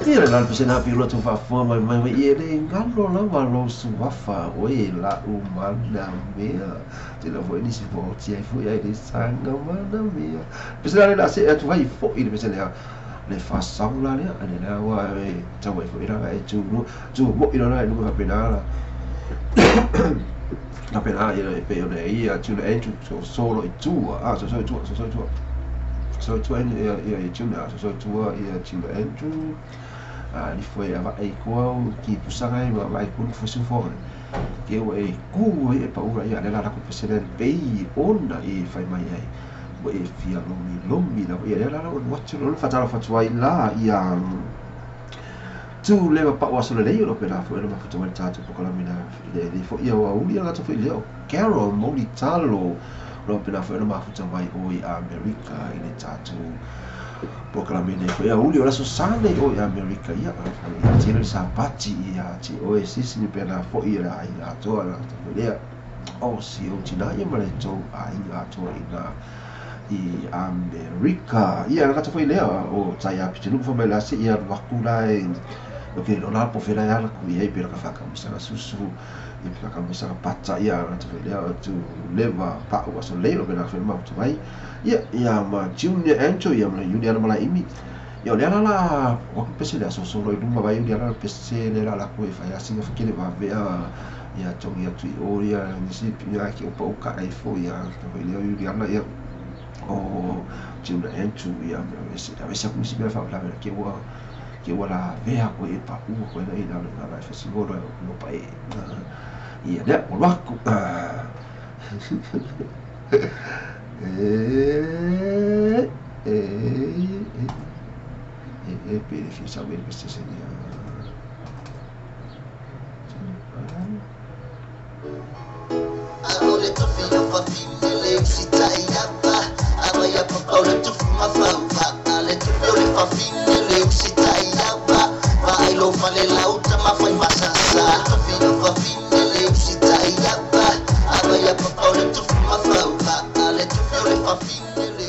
Ia le lalo pesena api ula tu faafofoga mai mai mai ia le galo lava lou suafa oe lau mana mea. Tele foi nisi maoti ai foi ai le saga mana mea. Pesena le la see atu ai foi le pese lea le faasau la lea le lea ua e tau ai foi la e tu tu mo'i lona e luga faapena la. Faapena ia e pei ona ia tuna Andrew solo i tua a so so i tua so so i tua so i tua ia ia ia tuna so so i tua ia tuna Andrew a lifo e avae i koa o ki pusaga e ma vae kunu fusu foga ke ua e ku e paura ia le la la ku pesele pei ona e fai mai ai ua e fia lomi lomi la ia le la la o watu lo fatalo fatu ai la ia tu leva pa o aso lelei o pena foi no mafuta mai tātou pokalame na le le fo ia o uli la foi le o Carol Molitalo lo pena foi no mafuta mai o i Amerika i le tātou pokalame nei foi ia uli o la so sane o i Amerika ia ia tele sa pati ia ti o e sisi ni pena foi ia ai atoa la foi lea o si o tina ia ma le tou aiga atoa i na i Amerika ia la foi lea o tai a pitinu fa mai la se ia waku la e o ke lo la po fela ya la ku ia pe la ka fa ka misa susu ia pe ka misa pata ia la tu lea tu leva pa o so le lo pe la fe ma tu mai ia ia ma Junior Angel ia ma Juliana ma la imi ia le la la o ku pese le so so lo luma vai Juliana pese le la la ku e fa ia singa fa kele va vea ia tongi atu i o ia nisi ia ki o pa o ka ai fo ia tu le Juliana ia o Junior Angel ia a vese ku si me fa la ke ua ke ua la vea koe e pa ua koe na i la la la fesigo lo lo pa e ia lea o loaku e e e e pe le fia sau e le pese se ia Alo le tofi o fafine le usitai apa Ava ia papau le tufu mafauva Ale tofi o le fafine le usitai apa Vaai lo fale lauta mafai masasa Tofi o fafine le usitai apa Ava ia papau le tufu mafauva Ale tofi o le fafine le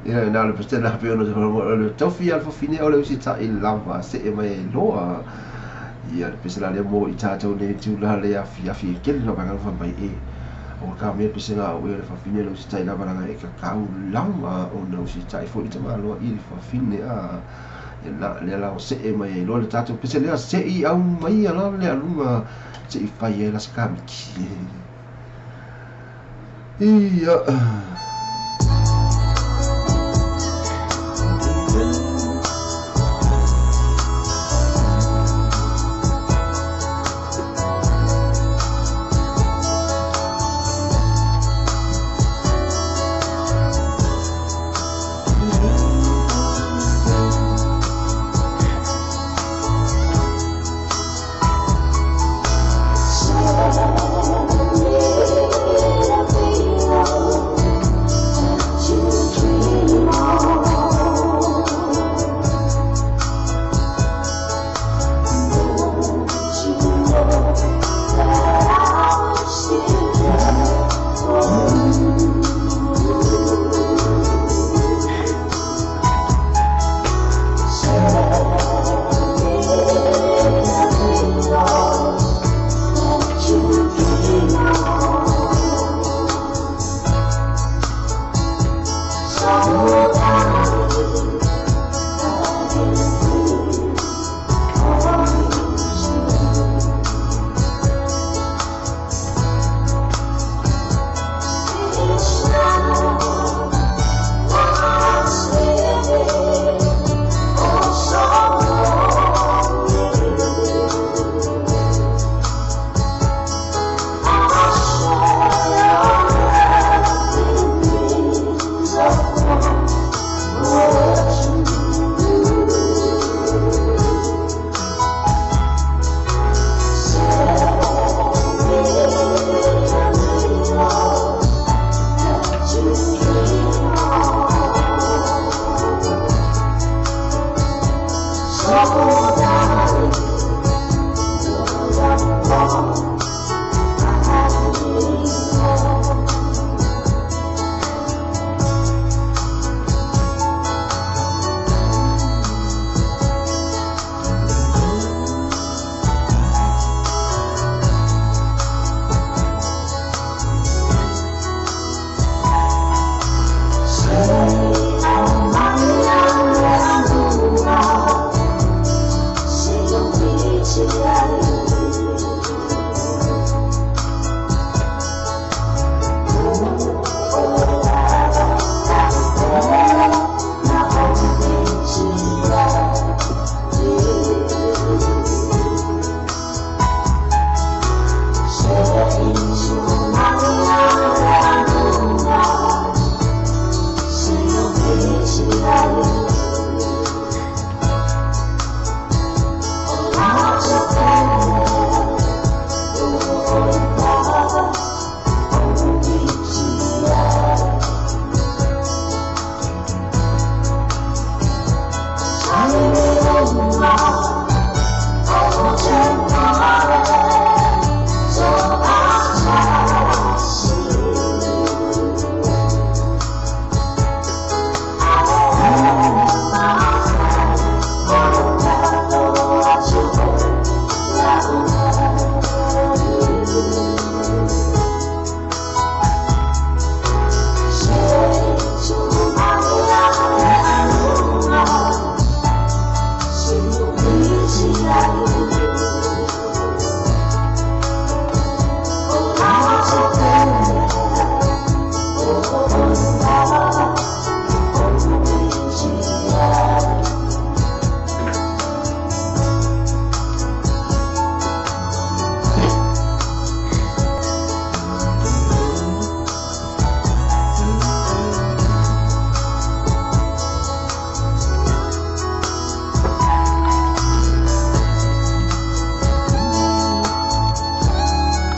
Ia na le pestena pe ono le tofi al fafine o le usitai lava se e mai loa ia le pesela le mo i tātou nei tula le afi afi e kele no banga fa mai e o ka me pesela o le fafine le usitai lava langa e ka kau lava o na usitai foi te maloa i le fafine a ia la le la o se e mai loa le tātou pesela se i au mai ala le alunga se i fai e la skamiki ia.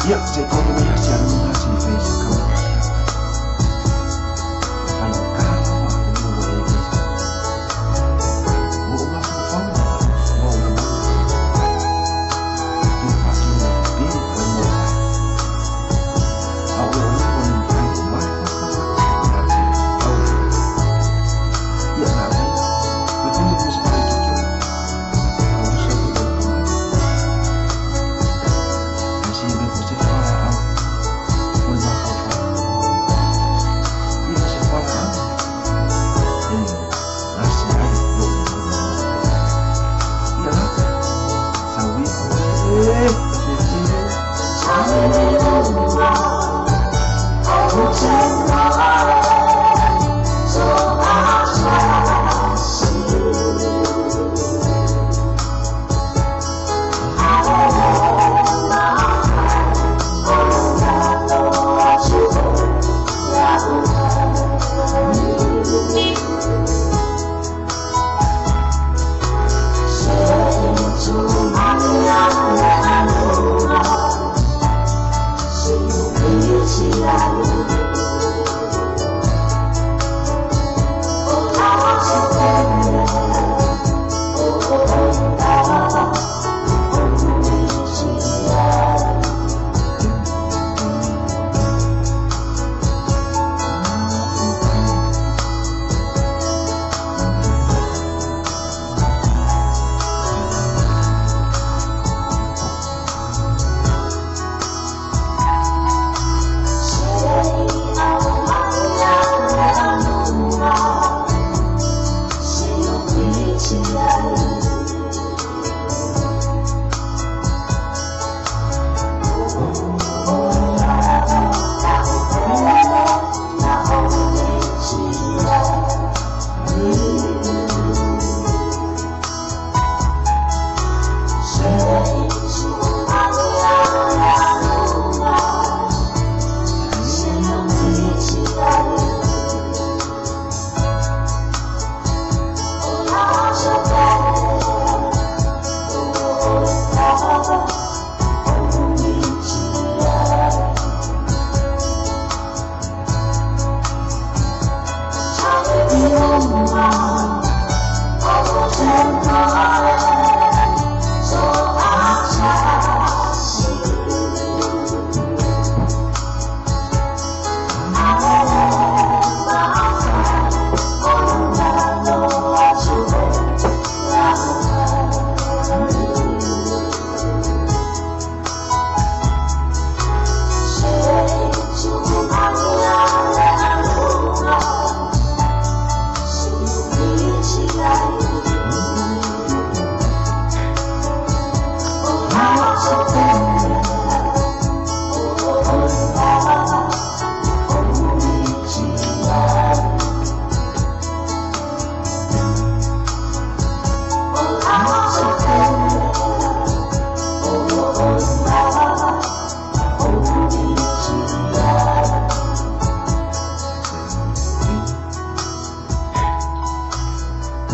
Ia, se i koke mai asi a luma asi i fai se kau. Fai o ka lava le mea ua e nei. Ua ou mafaufau ma ou lagona. Tatou faatino na pe mai mo ai. A o le lava le mafai o mafaufau atu ia te au. Ia na mai. Ma tino mo se pai ki ki. A o se ko na kamai. Ai se me ko se fa au.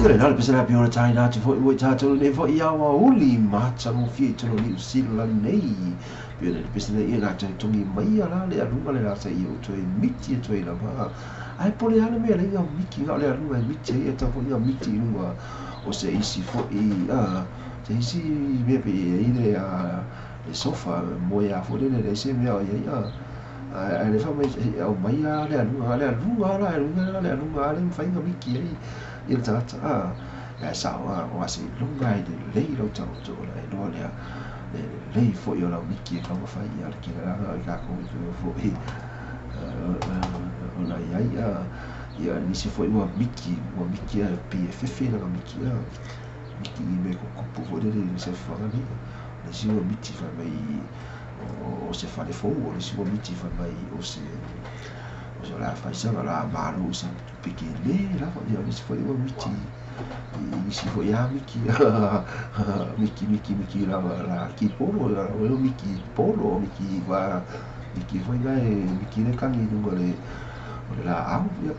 Ia le nale pese la pio le tai nā te foi ua i tātou nei foi ia wa uli matagofie i tolo Niu Sila nei. Pio le pese nei ia nā te tongi mai a la le alunga le rata i o toe miti e toe lava. Ai pole ana mea le inga miki ngā le alunga e miti e ia tau foi inga miti i lunga o se isi foi se isi mea pe e i le le sofa moe a foi le le se mea o ia ai le fa mai au mai a le alunga le alunga la alunga le alunga le mawhai inga miki ai i le tangata a sao a o ase lunga i le lei lau tau tō la e loa lea le lei foi o lau miki e kaunga whai a le kira ranga i kākou i peo foi o la iai ia nisi foi ua miki a pi e fefe langa miki a miki i me ko kupu foi lele i se whanga nei le si ua miti whai mai o se whare fou o le si ua miti whai mai o se la whaisanga la malo se peke le la ia nisi foi ua miti nisi foi a miki miki miki miki la la ki polo la o miki polo miki va miki foi ngai miki le kangi nunga le o le la au ia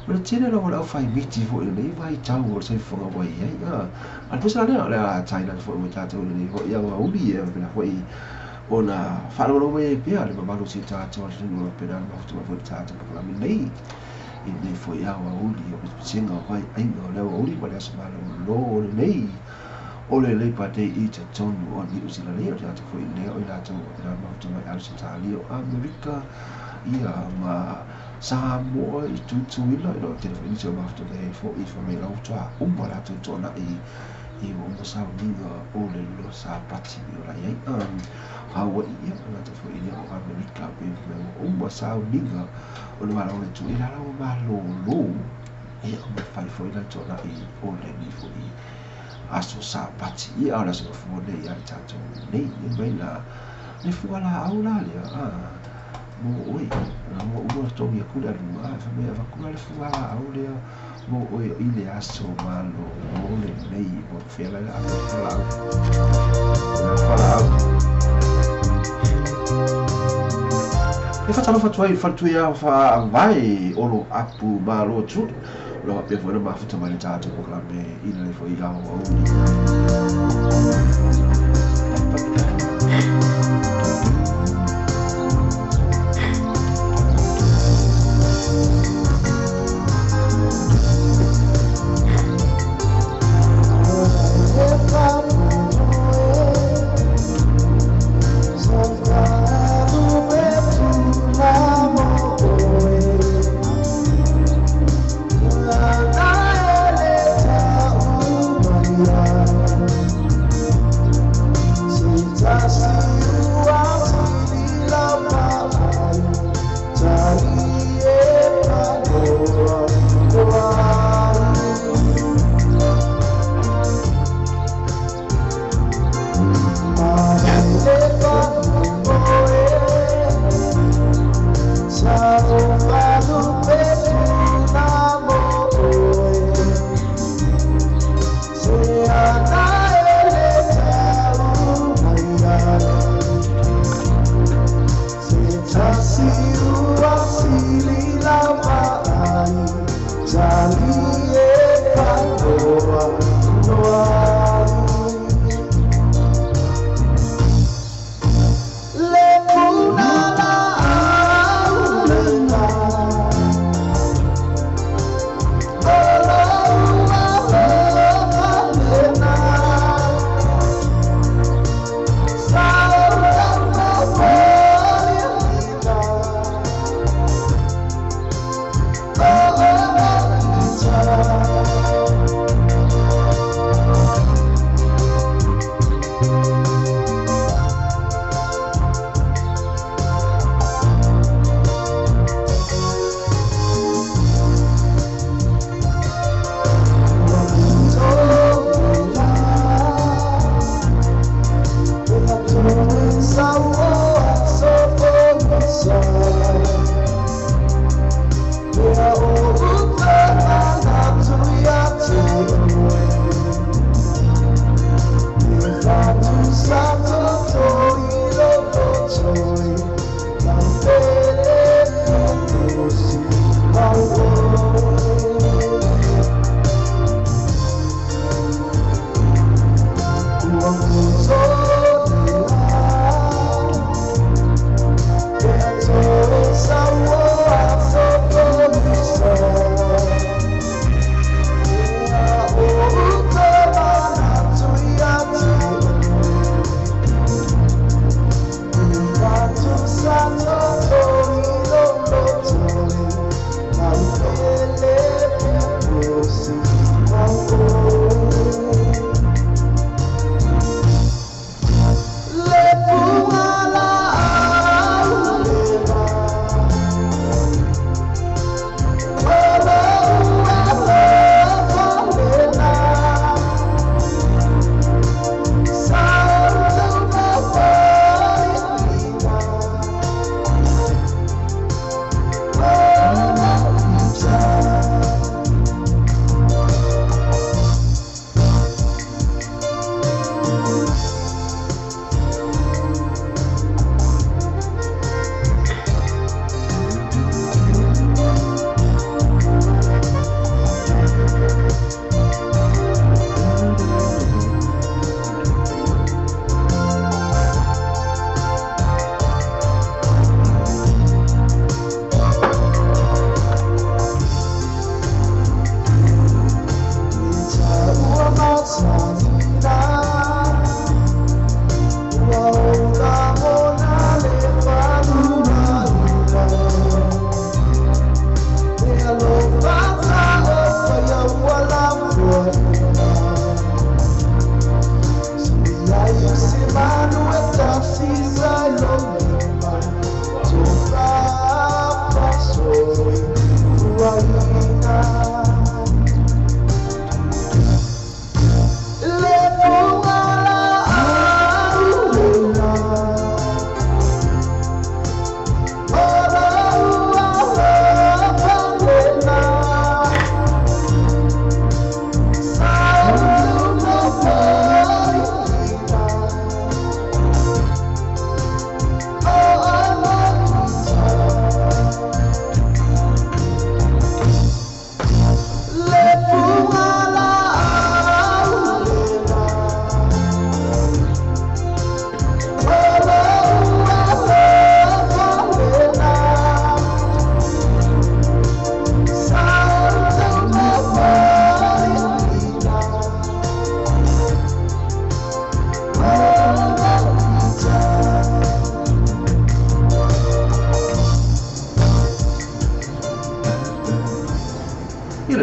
o le tele la o le au whai miti foi nei vai tau o se whanga wai ai a pesa le la Thailand foi mo tātou nei foi ia ua uli e pena foi ona whalolo me pia le mamalu si tātou le nunga pena mafutu foi tātou pakalami nei i nei foi au a uli o pesenga o vai ainga o leo uli ma le aso malo lo le nei o le leipa te i te tonu o Niu Sila nei o te atu foi lea o i lātou o pena mafutu mai Australia o Amerika ia ma Samoa i Tutuila i lo tele foi nisi o mafutu nei foi i whamei lau toa uma lātou tōna i o uma sauniga o le lo sapati o la iai Hawaii ia ngata foi lea o Amerika pe me uma sauniga o le malo le tu i la lau malolo ia o mawhai foi la tōna i o le ni foi aso sapati ia o la se fua nei ai tātou nei e mai la le fua la au la lea mo oe la mo uma tongi aku le alunga a whamea wakua le fua la au lea mo oe i le aso malo o le nei mo whea la au whala au whala au e whatalofa tuai whatuia wha vai olo apu malo tu o la wapea foi na mafuta mai le tātou pokalame i le foi au au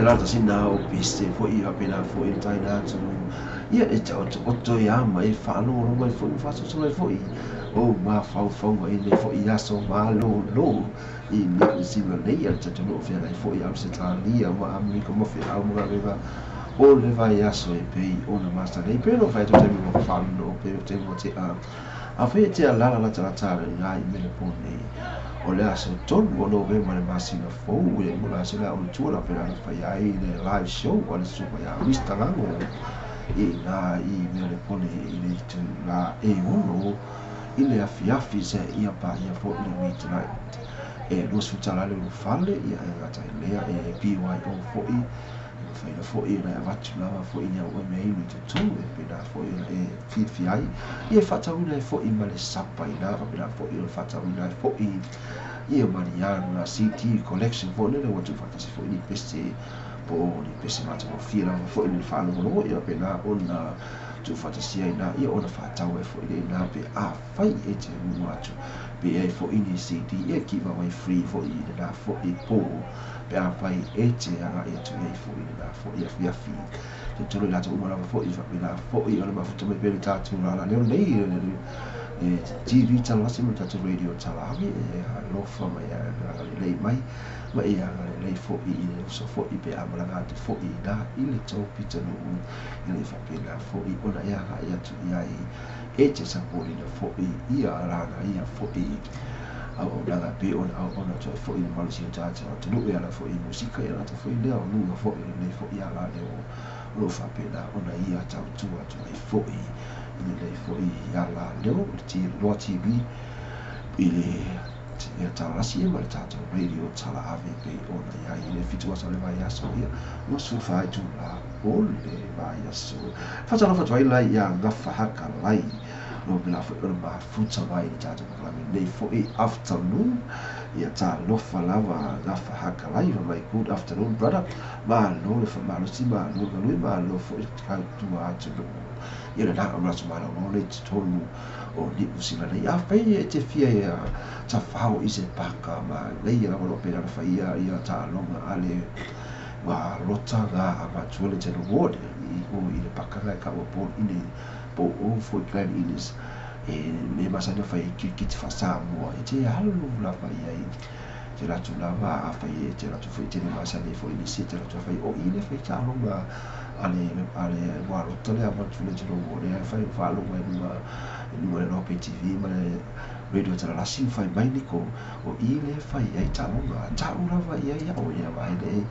le lata sina o pese foi a pena foi taina atu ia e te oto oto ia mai whaalongolongo mai foi whaasoso mai foi o mafaufauga i lenei foi aso malōlō i Niu Sila nei a le tatou feagai foi Ausetalia ma Amerika ma feau ma galuega o le vaiaso e pei ona masani ai pei ona fai atu taimi ua faalolo pe o taimi ua tea a fai e te alala latalata le iga i Melepone o le aso 3 o Novema le masina fou e mo le aso lea o le tua la pena na fai ai le live show a le susuga ia Mr. Lago i ngā i Melepone i le itulā e 6 i le afiafi se ia paia foi le midnight e $20 le ulufale ia e gata i lea e BYO foi e mafaina foi ona e avatu lava foi ni au mea inu i totonu e pena foi ona e fiafia ai ia e faatauina ai foi ma le sapa ina faapena foi ona faatauina ai foi ia Mariana CD collection foi lele ua tuufaatasi foi ni pese po o ni pese matagofie lava foi le faalogologo ia faapena ona tuufaatasia ai na ia ona faatau ai foi lena pe afai e te ua atu pe i ai foi ni CD e giveaway free foi i lena foi po pe afai e te agai atu i ai foi i lena foi afiafi. Tolotolo i latou uma lava foi faapena foi ona mafuta mai pea le tatou lala leo nei le TV talasi ma le tatou radio talaave e alofa mai e agalelei mai ma e agalelei foi i le uso foi pe a malaga atu foi i ina i le tou pitonuu ina ia faapena foi ona e agai atu i ai e te sapolina foi ia lana ia foi auaunaga pe ona auauna atu ai foi i le malosi o tatou atunuu e ala foi i musika ia latou foi lea o luga foi o lenei foi ala leo o lo o faapena ona ia tautua atu ai foi i lenei foi ala leo le Loa TV i le talasi ma le tatou radio talaave pei ona i ai le 7 aso o le vaiaso ia 24 itula o le vaiaso. Faatalofa atu ai la ia Gafa Hakalai o pela foi ona mafuta mai le tatou polokalame nei foi afternoon ia talofa lava Gafa Hakalai fa mai good afternoon brother malo le faamalosi malo le galue malo foi tautua atunuu ia lena o le aso malolo le totonu o Niu Sila nei. Afai e te fia ia tafao i se paka ma nei lava lo pena na faia ia taaloga a le ua lota ga a matua le General Ward i o i le paka nga e kaua Paul Ine po o foi Glenn Innes e me masani o fai kirikiti faa-Samoa e te alu lava i ai te latou lava a fai e te latou foi tele masani foi nisi te latou fai o i le fai taaloga a le ua lota le a matua le General Ward e fai faalogo e luga le Lope TV ma le radio talalasi fai mai niko o i le fai ai taaloga ta'u lava i ai au ia mai le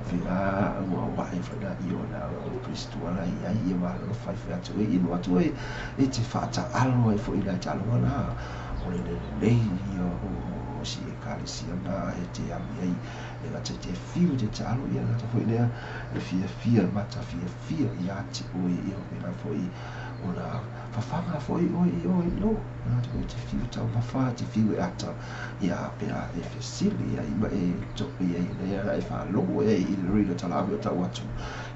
whia ua wae whai na i ona o Kristo ala i ai ia malo fai fai atu e inu atu e e te whaataalo ai foi nai taaloga na o le lelei ia o si ekalesia na e te alu i ai e ngata te fiu te taalo ia ngata foi lea e fiafia mata fiafia ia te oe ia o pena foi ona fafaga foi oe i oe no ngata foi te fiu tau mafa te fiu e ata ia pea e fesili ai ma e tope ai lea e faalogo ai i le radio talaave o tau atu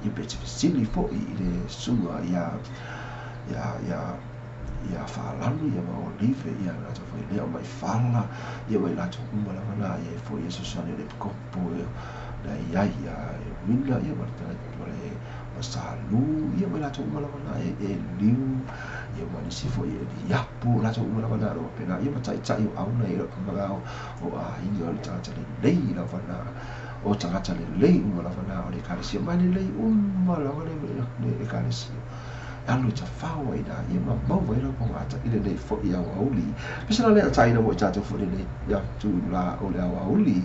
ia pe te fesili foi i le suga ia ia ia ia faalanu ia ma olive ia ngata foi lea o mai fala ia mai latou uma lava na ia foi ia fesoasoani le epikopo na ia ia e wina ia ma le ma salu ia mai latou uma lava na e liu ia ma nisi foi e liapo latou uma lava na ro pena ia ma taitai o auna ia magao o aiga o le tagata lelei lava na o tagata lelei uma lava na o le ekalesia mai lelei uma lava le ekalesia alu tafao ai na ia ma maua ai lau pogata i lenei foi aoauli pese la lea taina mo i tatou foi lenei ia tu la o le aoauli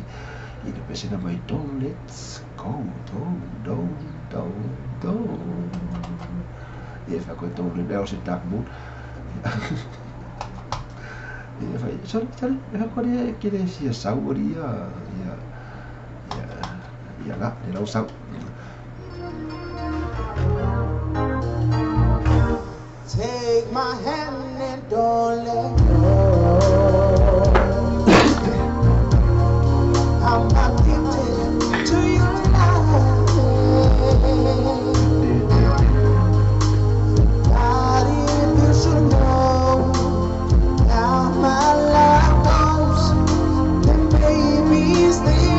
i le pese na mai don't let's go don't don't don't don't ia fa koe don't let se dark mood ia fai sorry sorry e fa koe e kere sia sau ori ia ia ia ia la le lau sau. Take my hand and don't let go. I'm addicted to your love. God, if you should know how my life goes, then baby stay.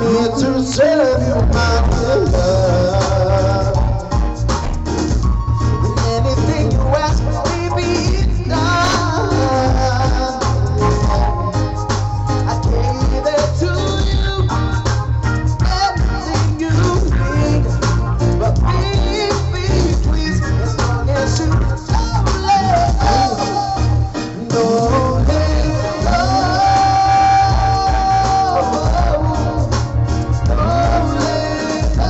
here to serve you, my love. Anything you ask, baby, it's done. I gave it to you, everything you need. But baby, please, as long as you don't let go, don't let go, don't let go.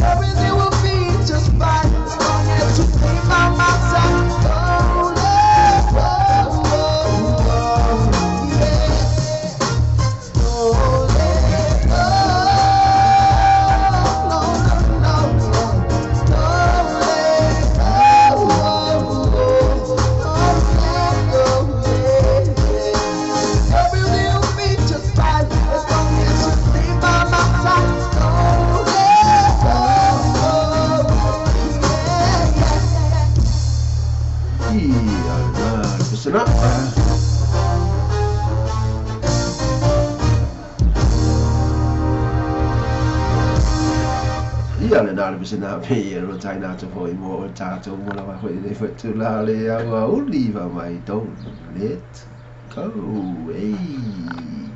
Everything will be just fine as long as you stay by my side. Don't let go, yeah. Don't let go, no, no, no, no. Don't let go, don't let go, yeah. Everything will be just fine as long as you stay by my side. Don't let go, yeah, yeah. Ia, le pesena. Ia le na le pesena pe ia ro tai na te foi mo o tātou mo la foi le foi tu la le au au li va mai don't let go. Ei.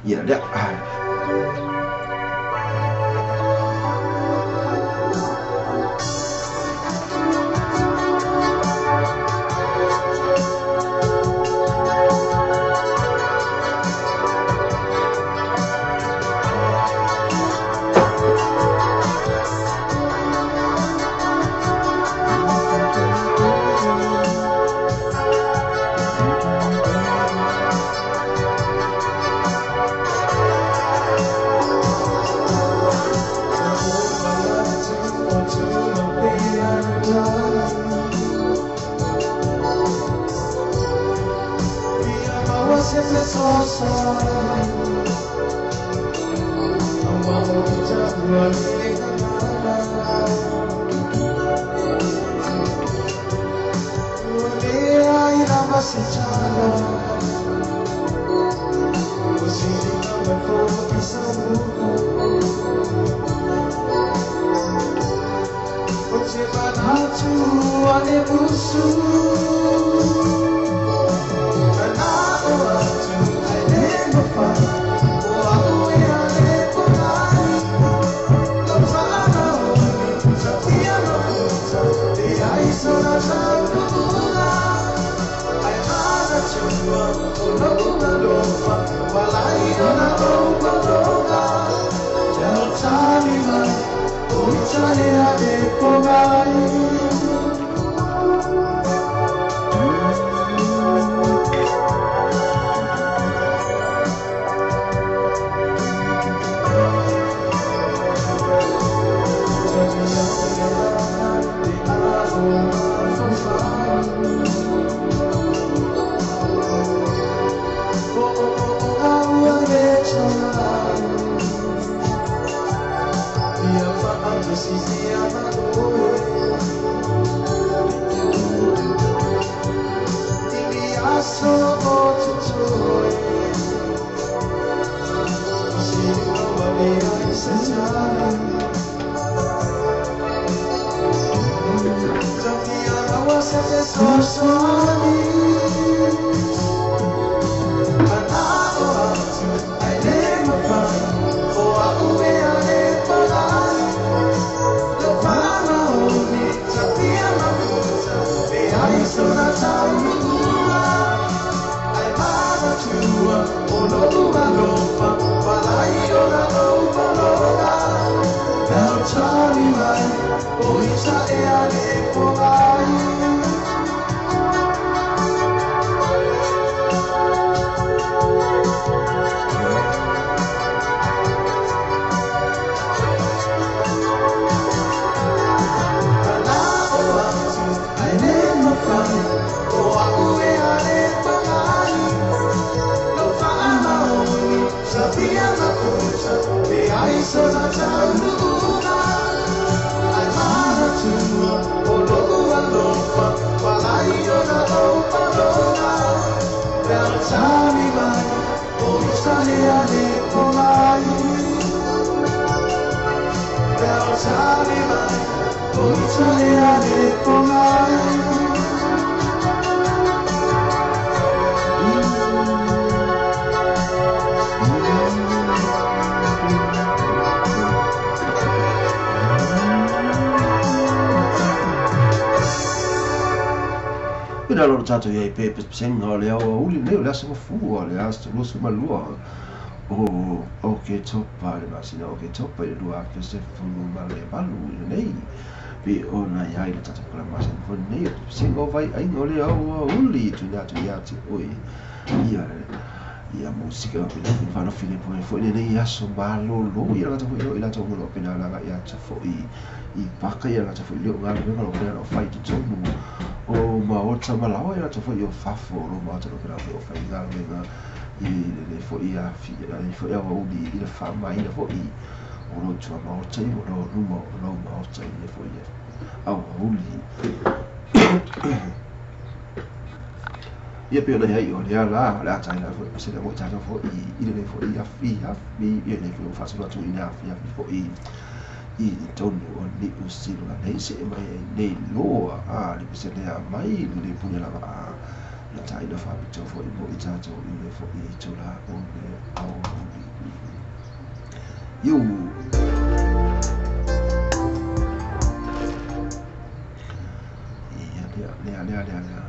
Ia le. Ina lo tatou iai pe pesega o le aoauli lenei o le aso mafua o le aso 22 o Oketopa le masina o Oketopa i le 2018 i lenei pe ona iai le tatou polokalame foi lenei o pesega o vaiaiga o le aoauli tuuina atu ia te oe ia ia musika pena foi faalofi le foi lenei aso malolo ia latou foi i latou o lo o pena agai atu foi i paka ia latou foi leo galuega o lo o pena o fai i totonu o maota ma laoa ia latou foi o fafo o lo maota o lo o pena foi o fai galuega i lenei foi lenei foi aoauli i le faamaina foi o lo tua maota i o lo luma o lo maota i lenei foi aoauli. Ia pe ona iai o lea la o le a taina foi pasene mo tatou foi i lenei foi afiafi ia lenei foi faasolo atu i le afiafi foi i totonu o Niu Sila nei se e mai ai nei loa a le pasene a mai le pule lava a na taina faapitoa foi mo i tatou i lenei foi itula o le aoauli. Iu. Ia lea lea lea lea lea.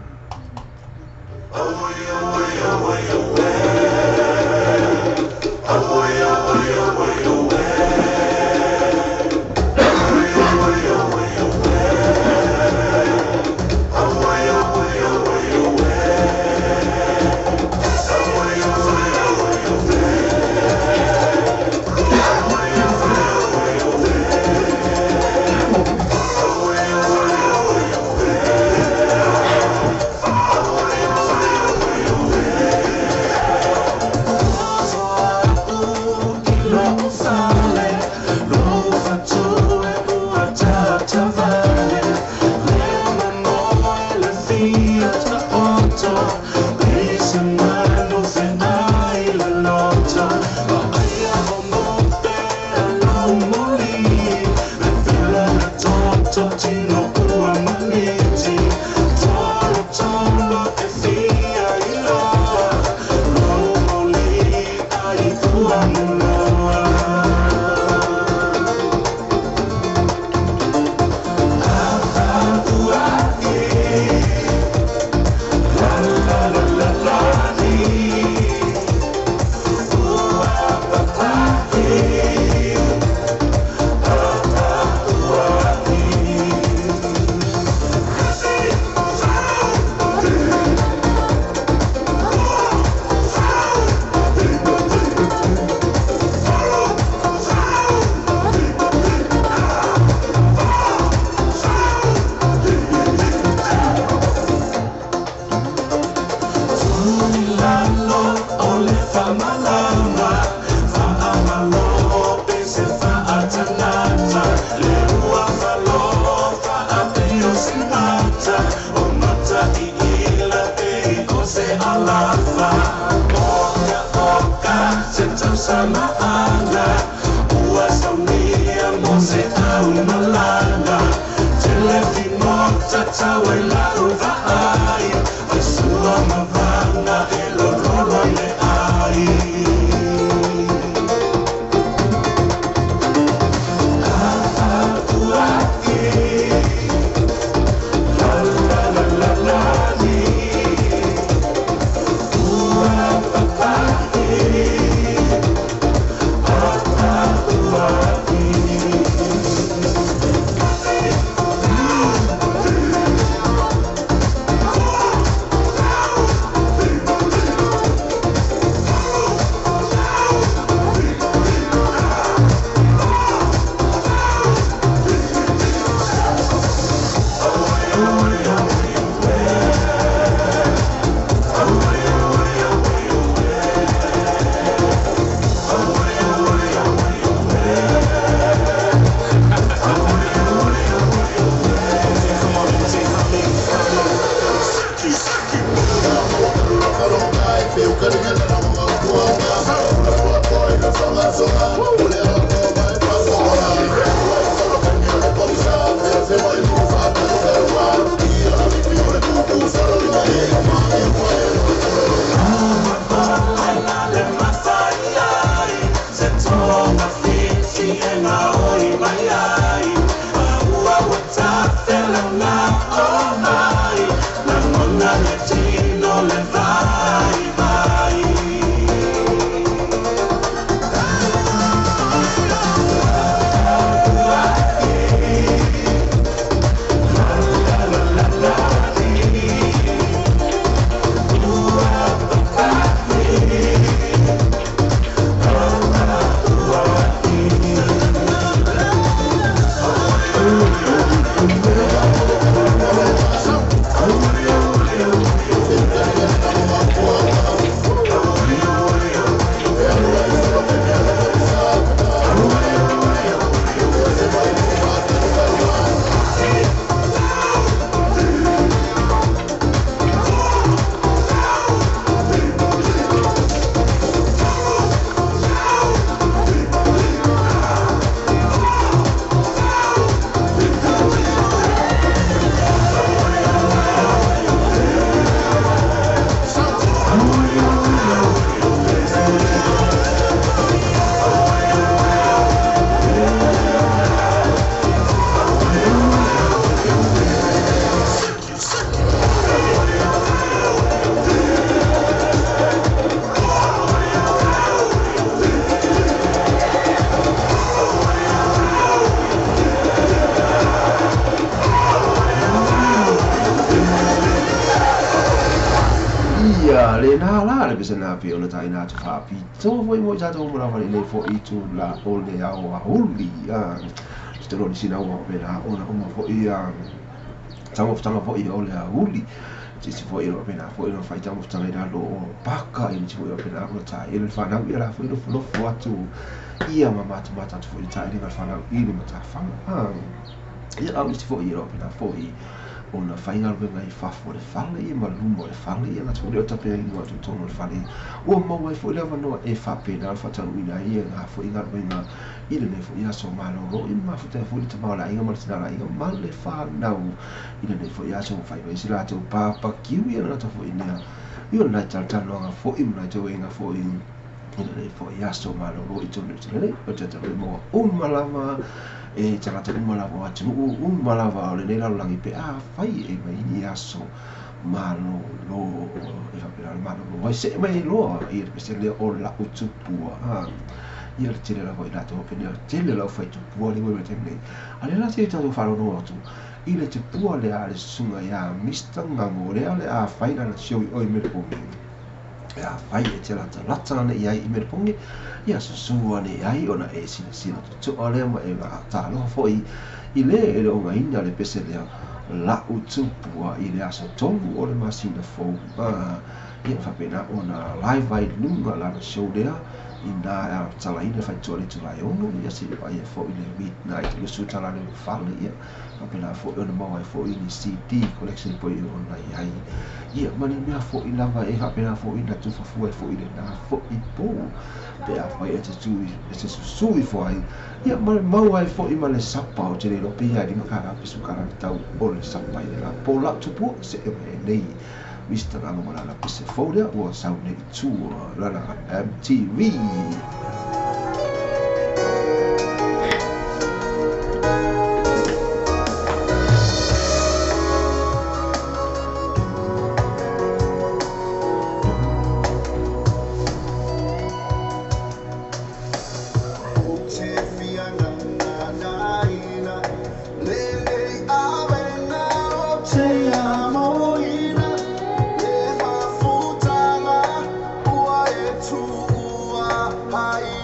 Ai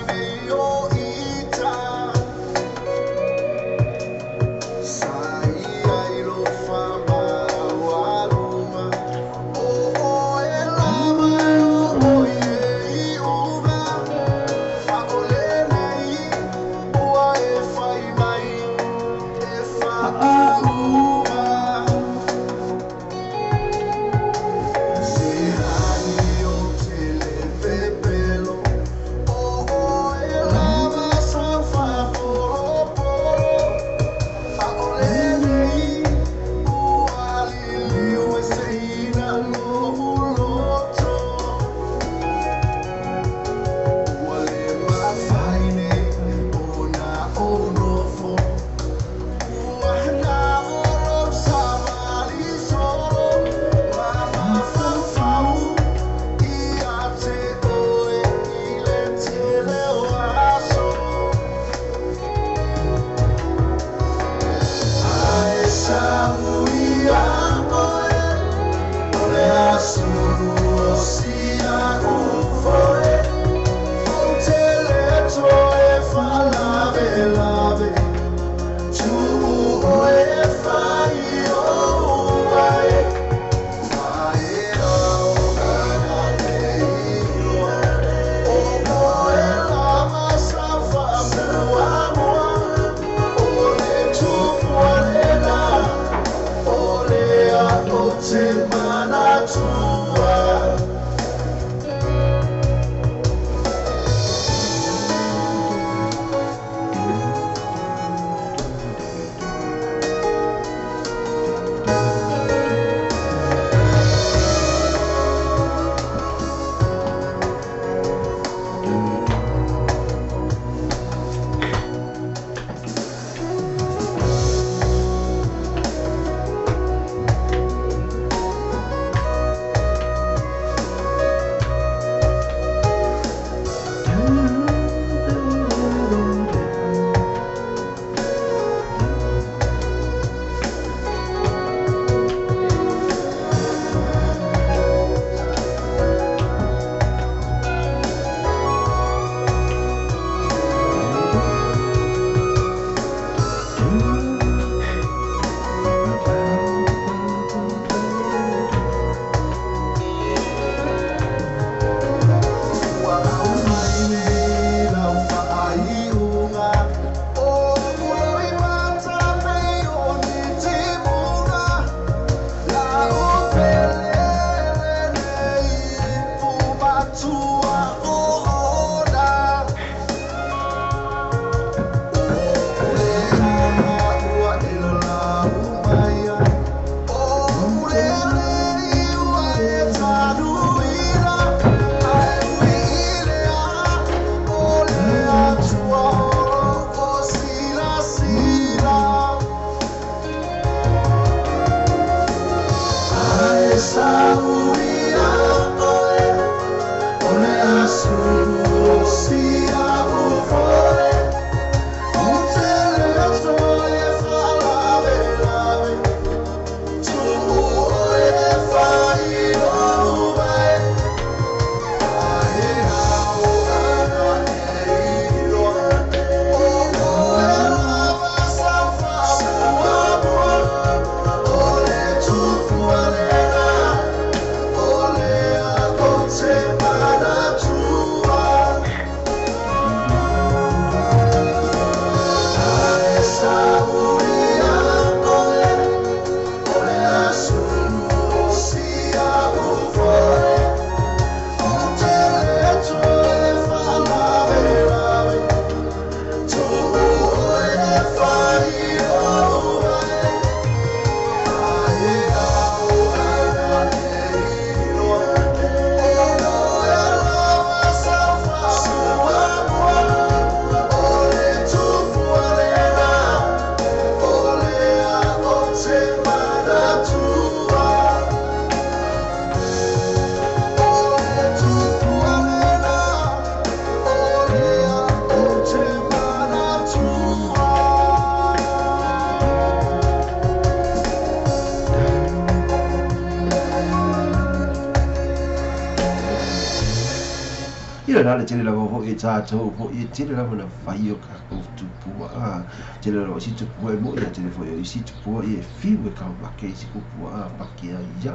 Ia la le tele lava fo'i e tatou fo'i e tele lava na fai o tatou tupua tele lava isi tupua e mo'i a tele foi o isi tupua ia e fiu e kaumake isi kupua pake ai ia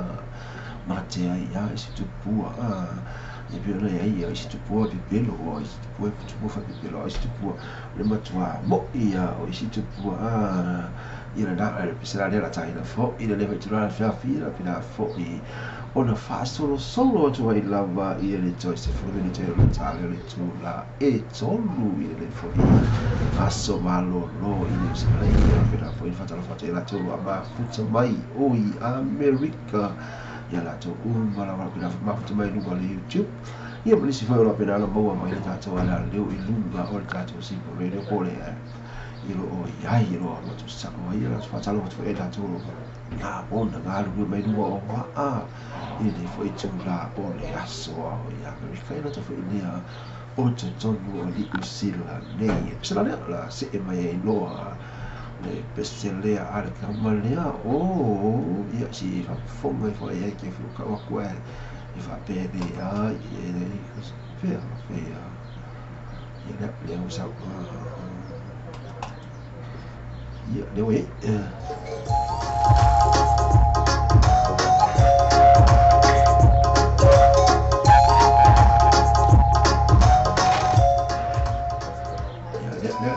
mate ai ia isi tupua ia pei ona iai ia isi tupua pepelo o isi tupua tupua faapepelo a isi tupua le matuā mo'i ia o isi tupua ia lena le pese la lea la taina fo'i le lē faitulaga afiafi la pena fo'i ona faasolosolo atu ai lava ia le toe 10 minute o le tale o le itulā e 3 i le fo'i aso malōlō i Niu Sila ia pena fo'i faatalofa atu i latou ua mafuta mai o i Amerika ia latou uma lava pena mafuta mai luga o le YouTube ia ma nisi foi o lo pena na maua mai le tatou alaleu i luga o le tatou Simple Radio po o le i lo o iai i lo atu sa'o ai ia faatalofa atu foi i latou o na ona galulue mai luga o va'a i lenei foi itulā o le aso ao i Amerika ia latou foi lea o totonu o Niu Sila nei. E pese la lea la se'e mai ai loa le pese lea a le kama lea o ia si faafofoga ifo ai ai ke fiu ka'u aku e faapea nei a e fea fea ia lea lea ua sau ia lea ua iai. Ia lea lea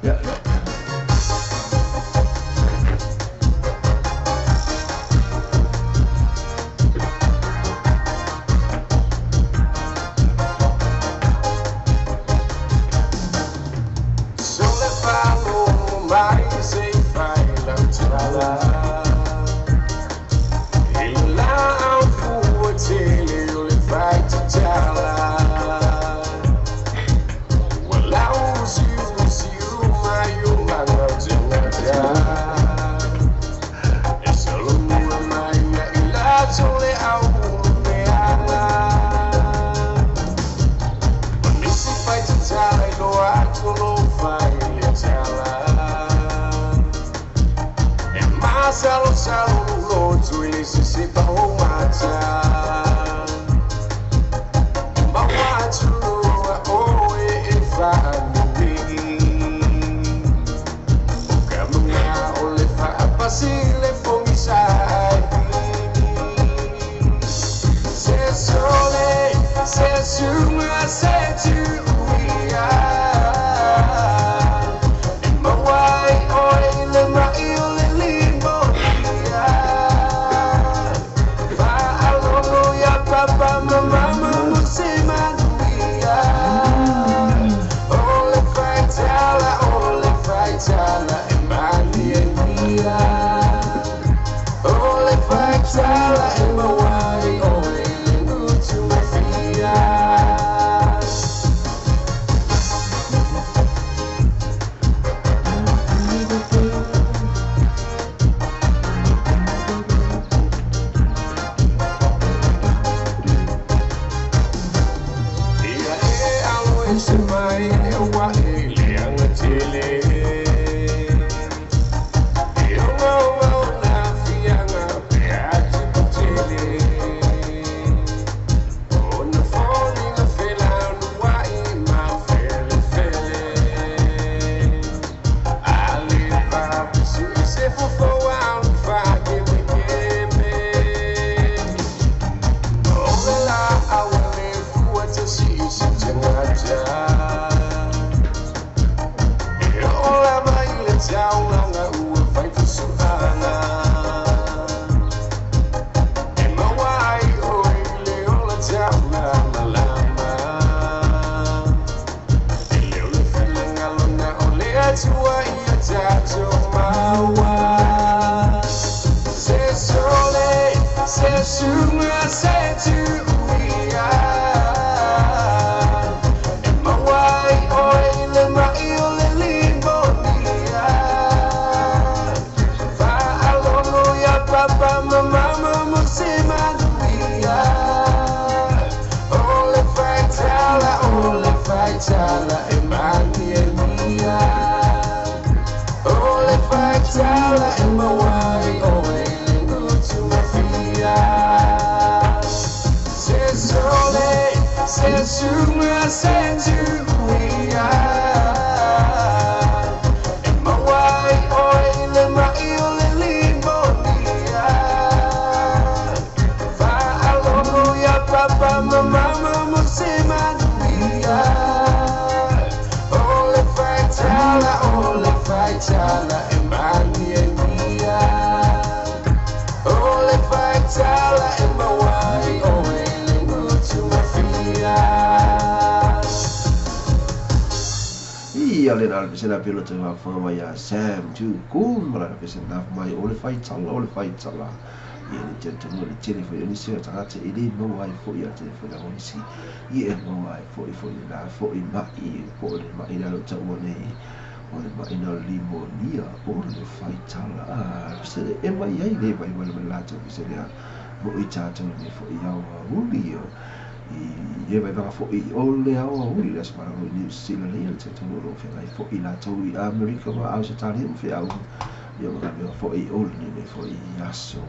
ia lea. So le falo mai se fai la tala I la au fua tele o le fai tatala Ua lau siu siu mai o langa o te ngata E salua mai ia i latou le au meanga O nisi fai tatala i loa atu lo fai le tala E masalo salo loto i le sisipa o mata Maua o e e whanui O ka munga o le whaapasi le fongi sa ai Se sole, se sunga, se tuia E mawai o e le mai o le limo ia Fa'alogo ia papa ma mama mo se manuia O le faitala, o le faitala e mani e nia O le faitala e mawai o e le utu mafia. Ia e alo e se mai e ua e le anga tele E o ngau ngau na fianga pe atu tele O na foli na fela nuai ma fele fele Ale pa su i se fofo au fa ke me O le la au le fua te si si te ngata E o la mai le taulanga ua fai fusuanga E mawai o i le ola taula malama E leo le felenga lona o le atua ia tatou maua Se sole, se sunga, se tuia E mawai o i le mai o le limo nia Fa'alogo ia papa ma mama mo se manuia O le faitala, o le faitala e mani e nia O le faitala e mawai o e le utu mafia Se sole, Se sunga se tuia E mawai oi le mai o le limonia Fa'alogo ia papa ma mama mo se manuia O le faitala, o le faitala e mania ia O le faitala e mawai oi le ngutu mafia Ia le na pese na pelo te wha mai a Sam Tu Kun mara na pese na mai o le faitala o le faitala. Ia le te tonu le tele foi ni se tagata e le mau ai foi a te foi na nisi. Ia e mau ai foi foi na foi mai po le mai na lo tau nei. O le mai na limonia o le faitala. A se e mai ai le vai vai le la te pese le mo i tātou le foi au uli o. I e vai vanga foi o le au uli le sa mara ni sila le te tonu ro fe ai foi la tau i Amerika ma au se tali mo fe au. Ia ma mea foi o le le foi aso.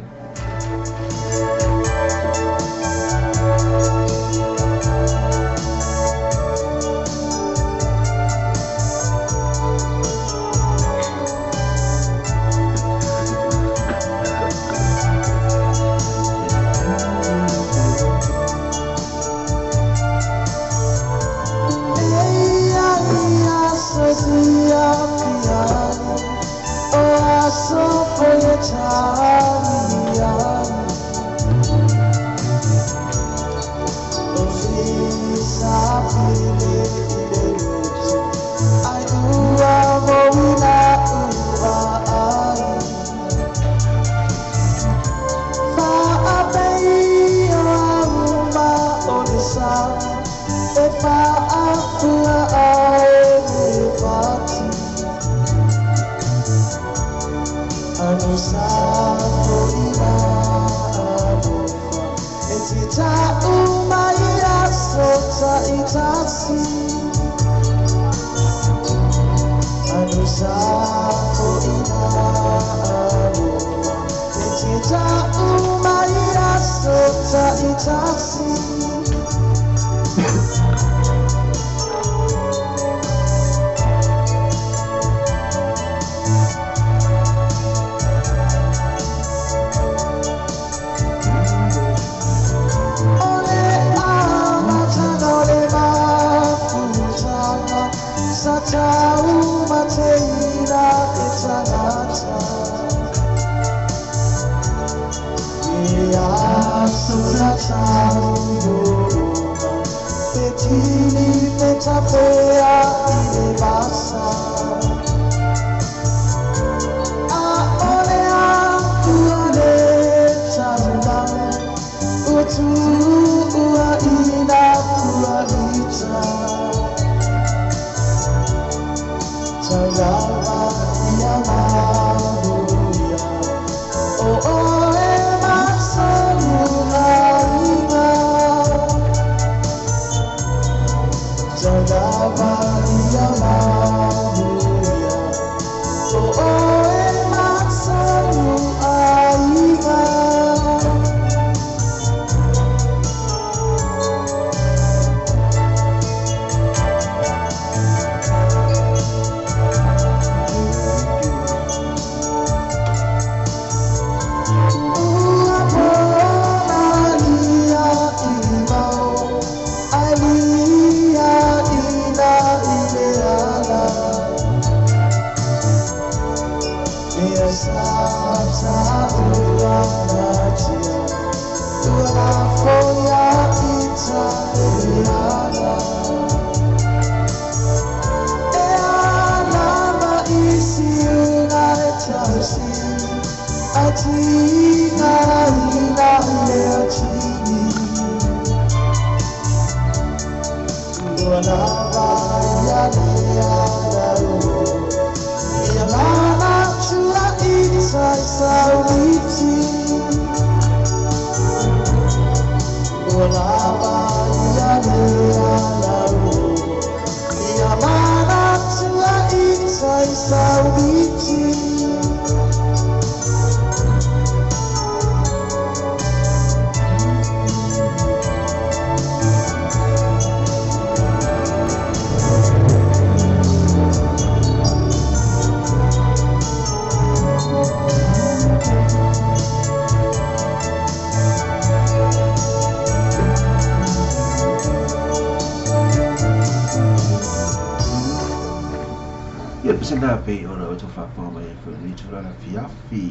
Ia pese na pei ona o tau faafofoga mai ai foi lenei tulaga fiafi.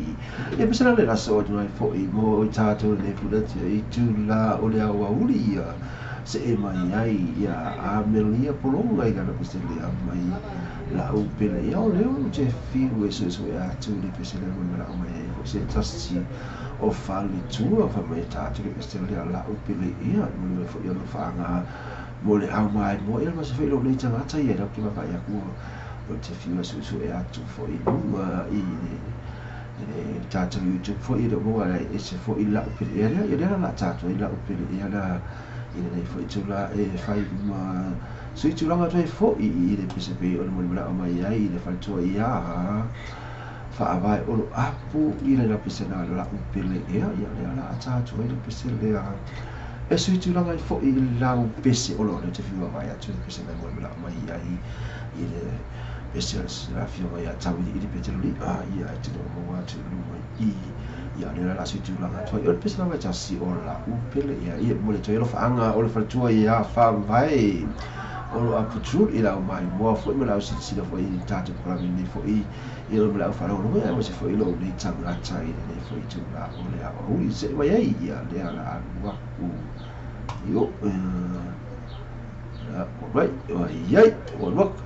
Ia pese na le aso atu ai foi mo i tatou lenei fulatia i tula o le aoauli ia see mai ai ia Amelia Pologa i lana pese lea mai lau pele ia o lea ou te fiu e suesue atu le pese lea mo le malao mai ai foi se tasi o faletua fai mai e tatou le pese lea lau pele ia mo le foi o faaga mo le au mai mo ia ma se foi lou nei tagata ia lau ke vaavaai aku o te fiu e suesue atu foi i luga i le tatou YouTube foi le maua ai ese foi lau pele ia lea ia lea la tatou ai lau pele ia la i lenei foi tula e fai ma sui tulaga atu ai foi i le pese pei o le molimolao mai ai i le faletua ia faavae o lo apu i le pese na lau pele ia ia lea la tatou ai le pese lea e sui tulaga ai foi i lau pese o lo le te fiu vaai atu le pese na molimolao mai ai i le pese la afioga ia Tauiliili Peteloli a ia e te le maua atu i luma i ia lea la sui tulaga atu ai o le pese lava e tasi o lau pele ia ia mo le toe alofaaga o le faletua ia faavae o lo apu i lau mai moa foi ma lau silasila foi i tatou polokalame nei foi i lo lau faalogologo ia aemaise foi lou nei tagata i lenei foi tulaga o le aoauli see mai ai ia lea la alu aku io alright ai ai o look.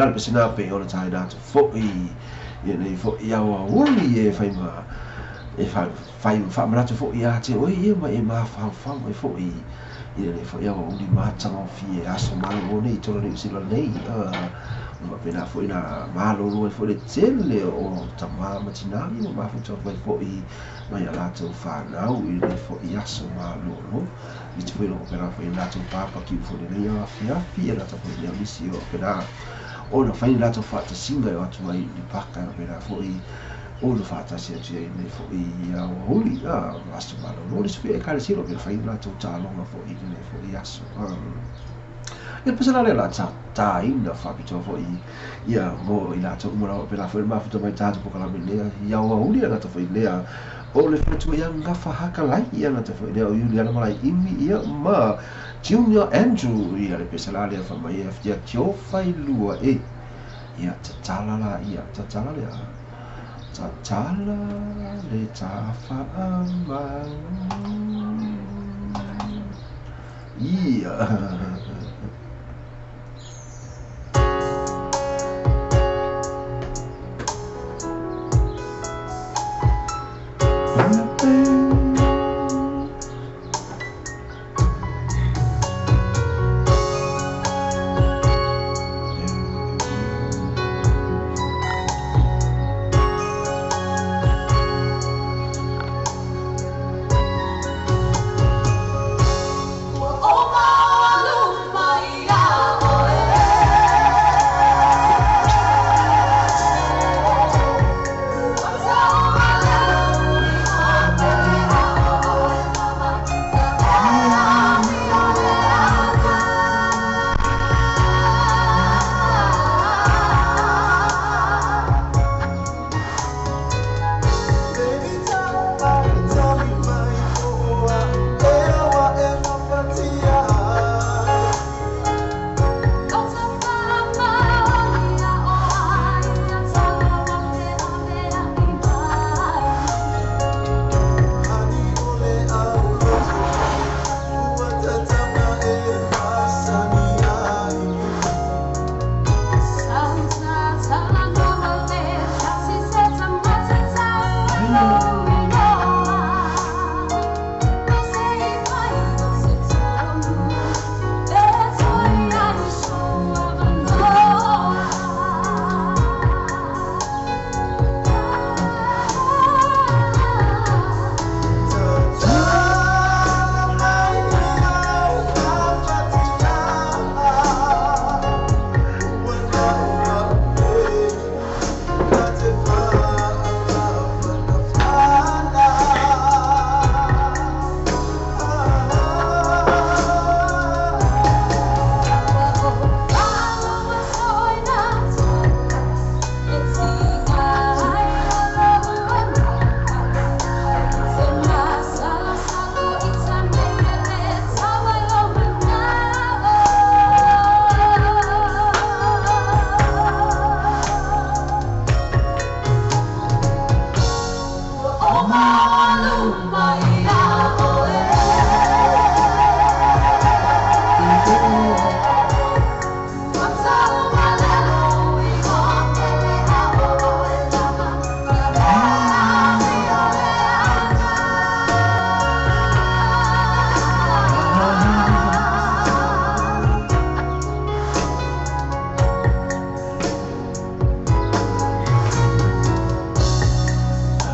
le pesena pe ona tai na atu fo'i ia nei fo'i aoauli e fai ma e fai faamanatu fo'i ia te oe ia ma e mafaufau ai fo'i ia nei fo'i aoauli matagofie aso malolo nei i totonu o Niu Sila nei. Faapena foi na malolo ai foi le tele o tamā ma tinā ia ma mafuta atu ai foi mai a latou fanau i lenei foi aso malolo. Nisi foi o lo o faapena foi i latou papakiu foi i lenei afiafi e lata foi lea o nisi o faapena ona fai le latou faatasiga e o atu ai i le paka e faapena foi ona faatasi atu ai i lenei foi aoauli aso malolo. Nisi foi ekalesia o lo o faapena fai le latou taaloga foi i lenei foi aso. Ia le pese la lea o le a taina faapitoa foi ia mo i latou uma lava faapena foi le mafuta mai tatou polokalame lea i aoauli e gata foi lea o le faletua ia Gafahakalai ia gata foi lea o Iuliana Malaeimi ia ma Junior Andrew ia le pese la lea fai mai ia tio failua e ia tatala la ia tatala lea tatala le tafaamau ia.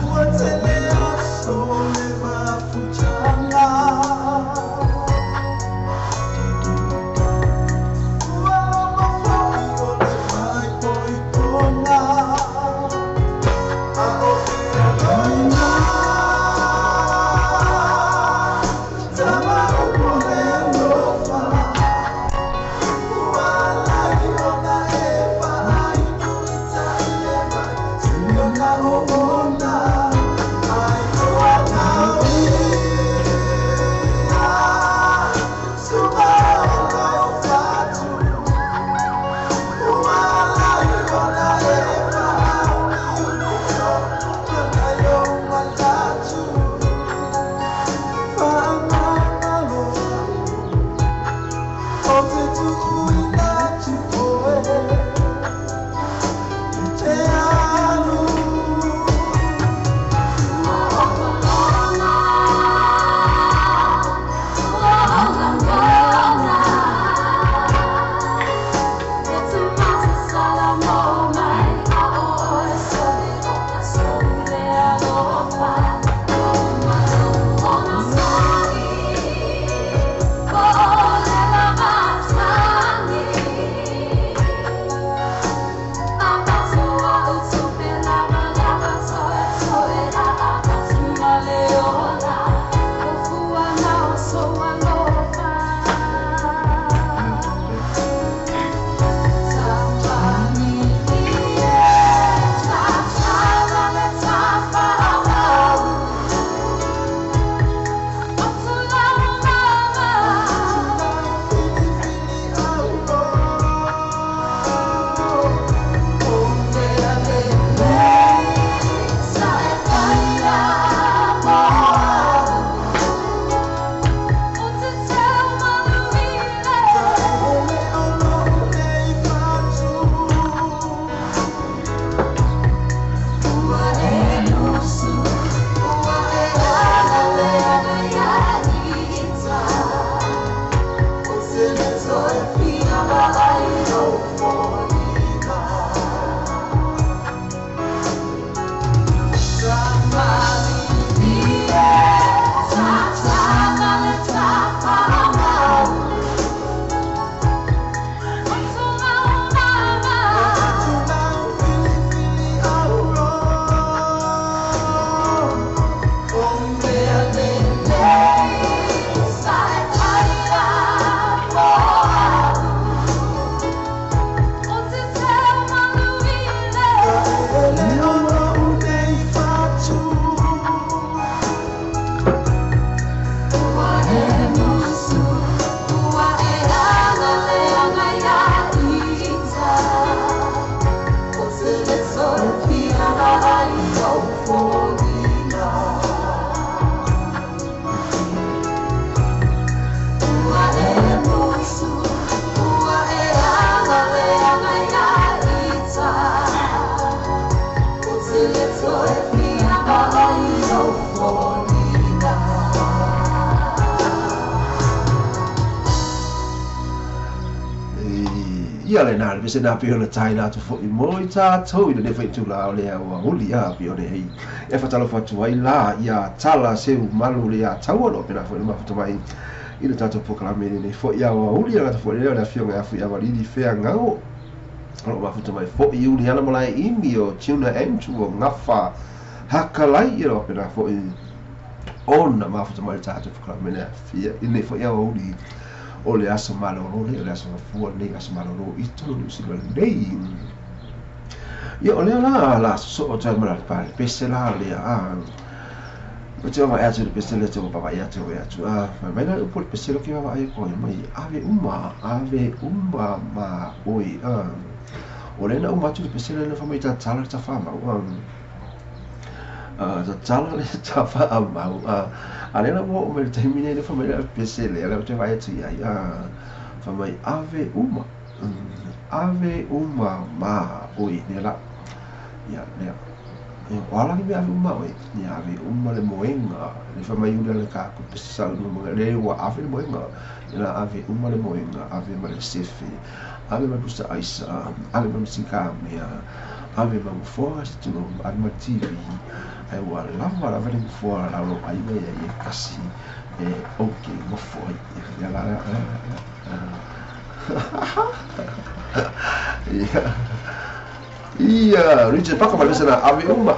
Ua tele aso le Ia le nā le pese nā pio na tai nā tu fo i moi tātou i le nefa i tū la o le aua uli a pio le hei. E whatalo whatu ai la ia tala seu malu le a taua no pena fo i mafuta mai i le tātou pokalame nei fo i aua uli a fo i leo le afioga afu i awalili fea ngao. O lo mafuta mai fo i uli ana malai imi o Tuna Andrew o Ngafa Hakalai i lo pena fo i ona mafuta mai le tātou pokalame nei fia i nei fo i aua uli o le aso malolo le o le aso mafua nei aso malolo i tonu ni usila nei. Ia o lea la la so o tai mala pa le pese la le a. O te wa atu le pese le te wa ia te wa atu a mai na upo le pese lo ki wa ai ko mai ave uma ma oi a. O le na uma atu le pese le fa mai ta tala ta fa ma a ta tala le ta fa ma a. A le na mo me te mine le fa mai le pese le le te wa atu ia a fa mai ave uma ma oi ne la ia le o ala ni ave uma oi ni ave uma le moenga le fa mai ula le ka ku pesa no mo le wa ave le moenga ila ave uma le moenga ave ma le sefe ave ma pusa aisa ave ma sika mea ave ma foa stu ave ma tv ai wa lava la vele foa la lo ai me ia kasi e okay mo foa ia la ia Ia, Richard Paka mai na ave uma.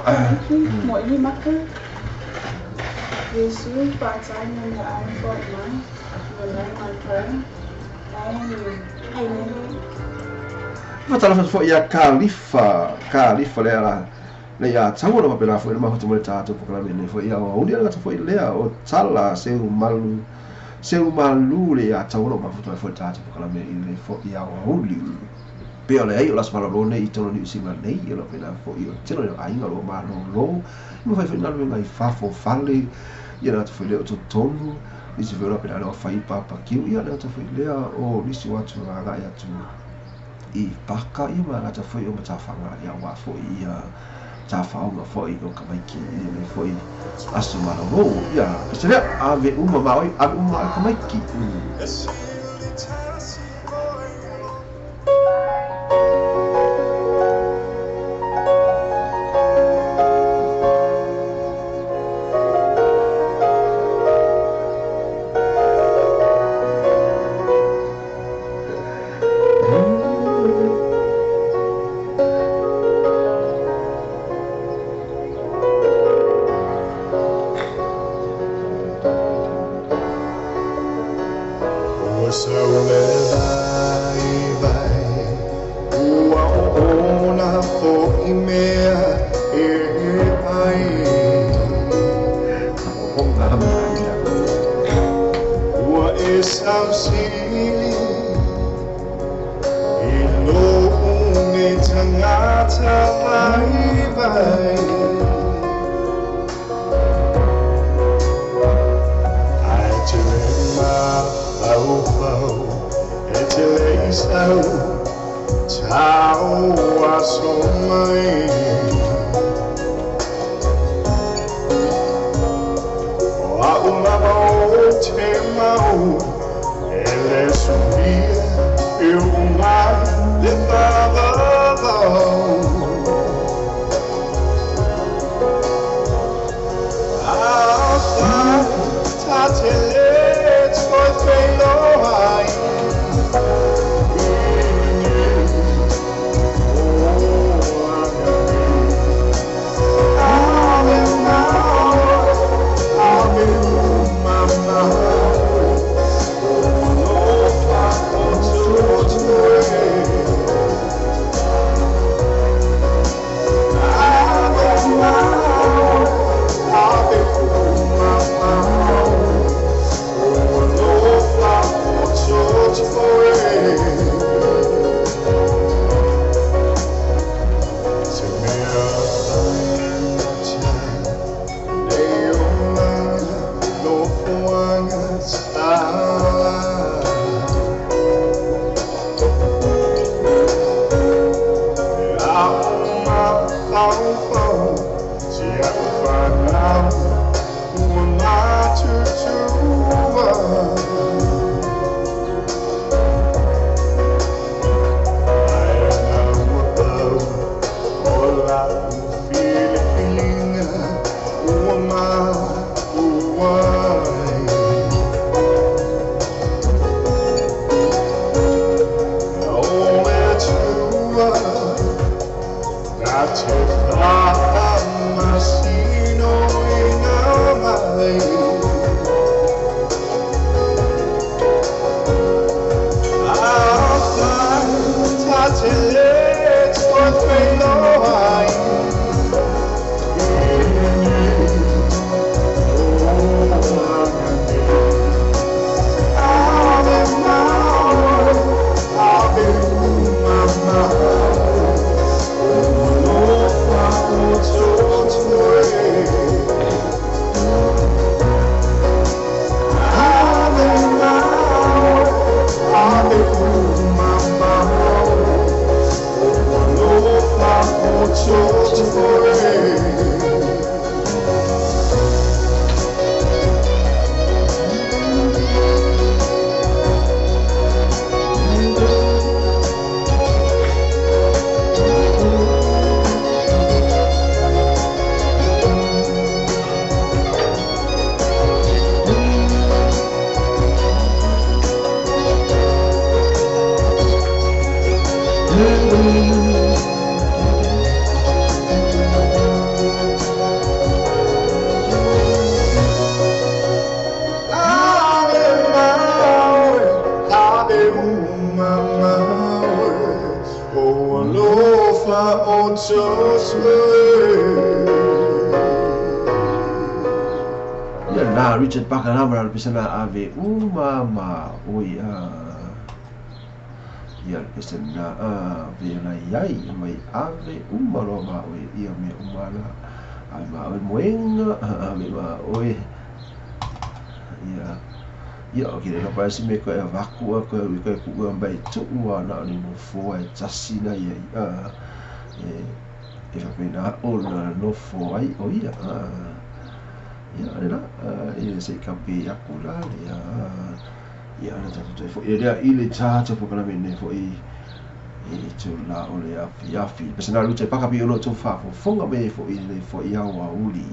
Mo ili maka. Jesu patai na ai for mai. No mai prayer. Ai. Fatala fo ia Kalifa le ala. Le ia taua no pela fo ma hotu mo tato po kala me fo ia o uli ala fo lea o tala seu malu le ia taua no ma fo fo tato po kala me le fo ia o uli. Peo le ai o las malolo nei i tono ni usima nei o lo pela fo i o tino o ainga lo malolo mo fai fai nalo ngai fafo fale ia na fo le o tonu ni se vela pela o fai papa kiu ia na fo le o ni si watu nga ia tu i paka ia ma na fo o matafanga ia wa fo ia ta faonga fo i o kamaiki i le fo i aso malolo ia se le ave uma ma oi ave uma kamaiki. so sweet. Ia na Richard Parker na ma le pese na ave uma ma oi a. Ia le pese na ave na iai mai ave uma loa ma oi ia mea uma la. Ave ma oi moenga, ave ma oi. Ia. Ia o ke le pa si me ko e vaku a ko e ko ku ko mai tu ua na ni no fo e tasi na ia a e e fa pe na o na no fo ai o ia a ia le la e se ka pe aku la le a ia na ta tu fo ia i le cha cha po kana me ne fo i e tu la o le afi afi pe na lu te paka pi o lo tu fa fo fonga me fo i le fo i au a uli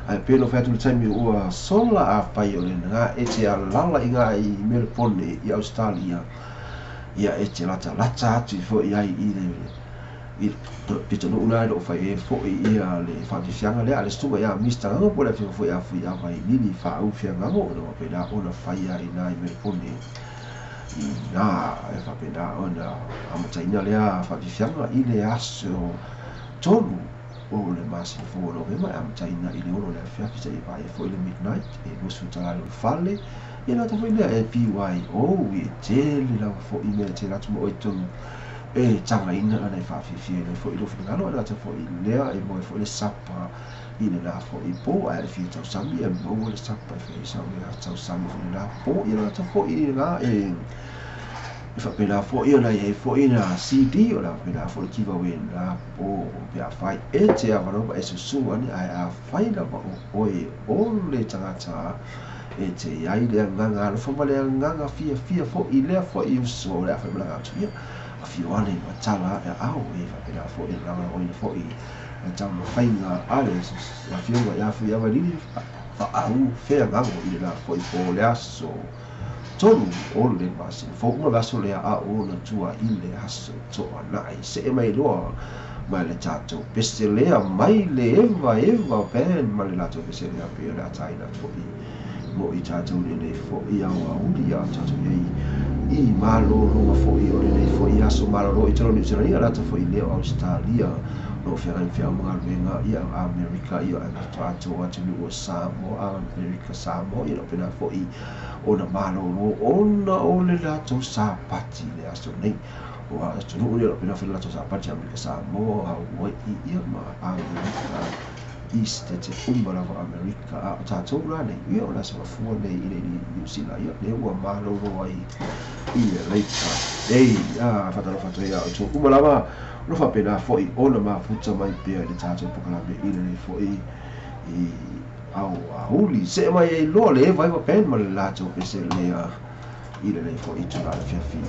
ai pe no fa tu taimi ua sola a fai o le nga e te alala i ngā i Melbourne i Australia ia e te lata lata atu fo i ai i le i pito no una o fai e fo i ia le whaatifianga lea le stunga ia Mr. Ngango po le fio fo i a fui a vai lili wha au fia ngango o no pe na ona fai ia i nā i Melbourne i nā e whapena ona amataina lea whaatifianga i le aso tolu o le masina fou o Novema e amataina i le ono le afiafi sa i vai e foi le midnight e lusu tala le fale ia na tafoi lea e BYO i e tele lava foi mea tele atu mo oe tonu e tangaina ana e whaafifia i le foi lo finangalo ana tafoi lea e moe foi le sapa i le nā foi po a e fia tausami e maua le sapa e fia sau le tausami foi le nā po ia na tafoi i le nā e whapena foi ona i foi na CD o la whapena foi le giveaway nā po pe a whai e te awanova e susu ane ai a whai lava o oe o le tangata e te ai le anganga alofa ma le anganga fia fia foi lea foi uso le a whai malaga atu ia a fio ane i matala e au e whapena foi e langa oina foi e tau mawhainga a le a fionga ia fui awa lili wha au whea ngango i le nā foi po le aso tolu o le masina fou uma le aso lea a o na tua i le aso toa nae se e mai loa mai le tātou pese lea mai le eva eva pen ma le latou pese lea pe o le ataina foi mo i tātou lenei foi au auli a tātou iai i malōlōga foi o lenei foi aso malōlō i tolo New Zealand ia latou foi lea o Australia no whiaga i whia umaga ia Amerika ia tātou atunuu o Samoa Amerika Samoa ia pena foi ona malōlō ona o le latou sapati le aso nei o atunuu lea pena foi le latou sapati Amerika Samoa Hawaii ia ma Amerika East te uma lava Amerika a o tātou la nei ia o la se mafua nei i le New Zealand ia le ua malōlō ai i le leika ei a whatalofa atu ia o tō uma lava no whapena foi ona mafuta mai pea i le tātou pokalame i le foi i au auli se mai e loa le eva eva pen ma le latou pese lea i le foi i tula le fiafi.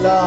La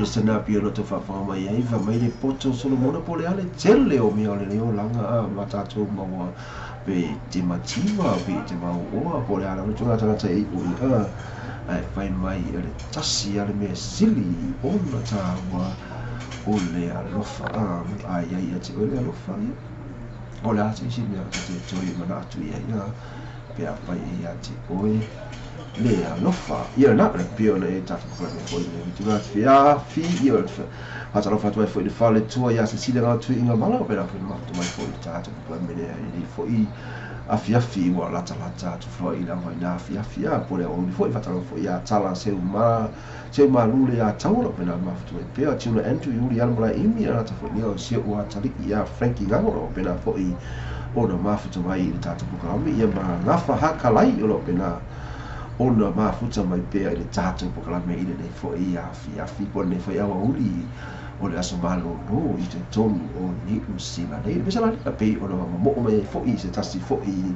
Sana pia no te whawhanga mai ai, wha mai le poto Solomona po le ale tele o mea o le leo langa a matatou maua pe te mativa pe te mauoa po le ala o tunga tangata e ui a ai whai mai o le tasi ale mea sili ona tāua o le alofa a ai ai a te o le alofa ia o le ate isi mea te toi mana atu ia ia pe a whai e a te oe le alofa ia na le pio le tata kore me foi le tuna fia fi ia hatalofa atu ai foi le fale tua ia Cecilia ngā tui inga mala o pera foi matu mai foi tata kore me le foi afiafi ua lata lata atu foi ila mai na afiafi a pole o ni foi fatalofa ia tala seu ma lule ia taula pera matu mai pea tuna Andrew Yuli ala imi lata foi ni o seu ua tali ia Frankie Ngangoro pera foi ona mafutu mai i le tata pukalami ia ma ngafa hakalai o lo pera ona mafuta mai pea i le tatou polokalame i lenei fo'i afiafi po o lenei fo'i aoauli o le aso malōlō i totonu o Niu Sila nei. Le pese la lea pei ona momo'o mai ai fo'i se tasi fo'i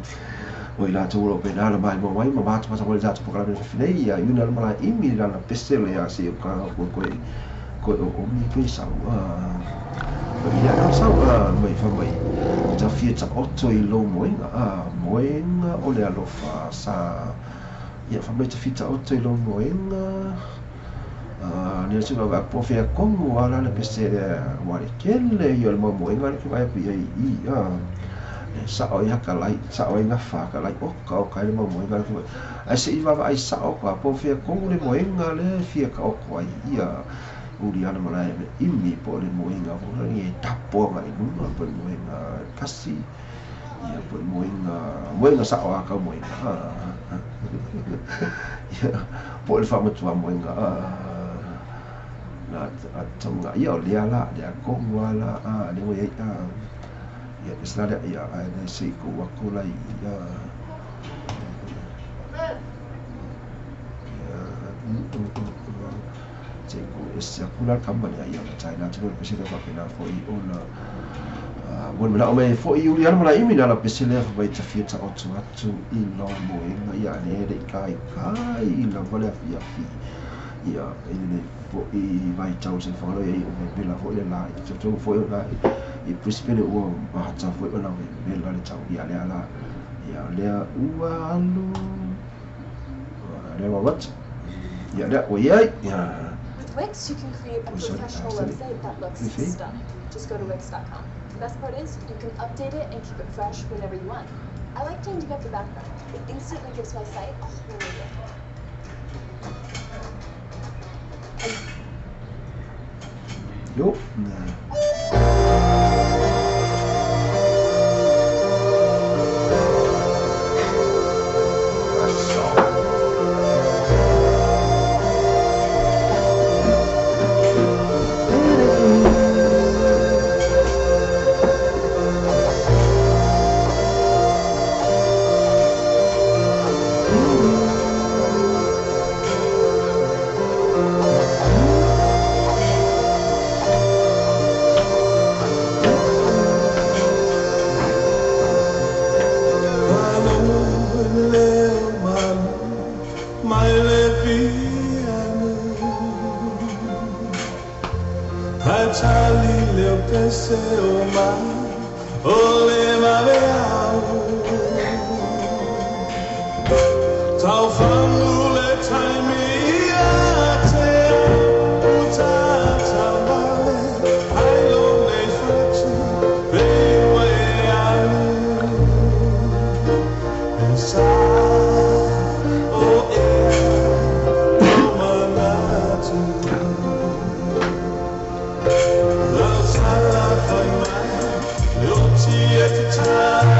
o i latou o lo o pena na maimoa mai ma matamata mai i le tatou polokalame afiafi nei ia Iuna le Malaeimi lana pese lea seia koe koe oomi pe sau ia na sau mai fa mai ta fia taoto i lou moega moega o le alofa sa ia fa mai ta fia taoto i lou moega ni le tulaga po fea komu ala le pese lea ua le kele ia o le mau moega le ke vaai atu i ai i e sa'o ai akalai sa'o ai gafa akalai oka oka ai le mau moega le ke ae se'i vaavaai sa'o pa po fea komu le moega lea e fia taoto ai ia uli ana malae me imi po o le moega foi lea e tapo agai i luga po o le moega tasi ia po o le moega moega sa'o a kau moega ia po o le faamatua moega na tauga ia o lea la lea komu a la lea ua iai ia pese la lea ia ae le se'i kou aku la ia se'i kou ese aku la le kama lea ia ona taina atu lea o le pese lea faapena fo'i ona ua le mana'o mai ai fo'i uli ana malaeimi le ala pese lea fa mai ta fia taoto atu i lou moega ia lea e le'i kaikai lava le afiafi ia i lenei fo'i vaitau o le soifuaga o lo o i ai o vevela fo'i le la i totonu foi ona i Brisbane ua mata foi ona vevela le tau ia lea la ia lea ua alu lea ua alu atu ia lea ua i ai ia With Wix, you can create a Oh, sorry, professional sorry. website that looks Fifi? stunning. Just go to Wix.com. The best part is you can update it and keep it fresh whenever you want. I like changing up the background. It instantly gives my site a whole new look. And Yo. Time.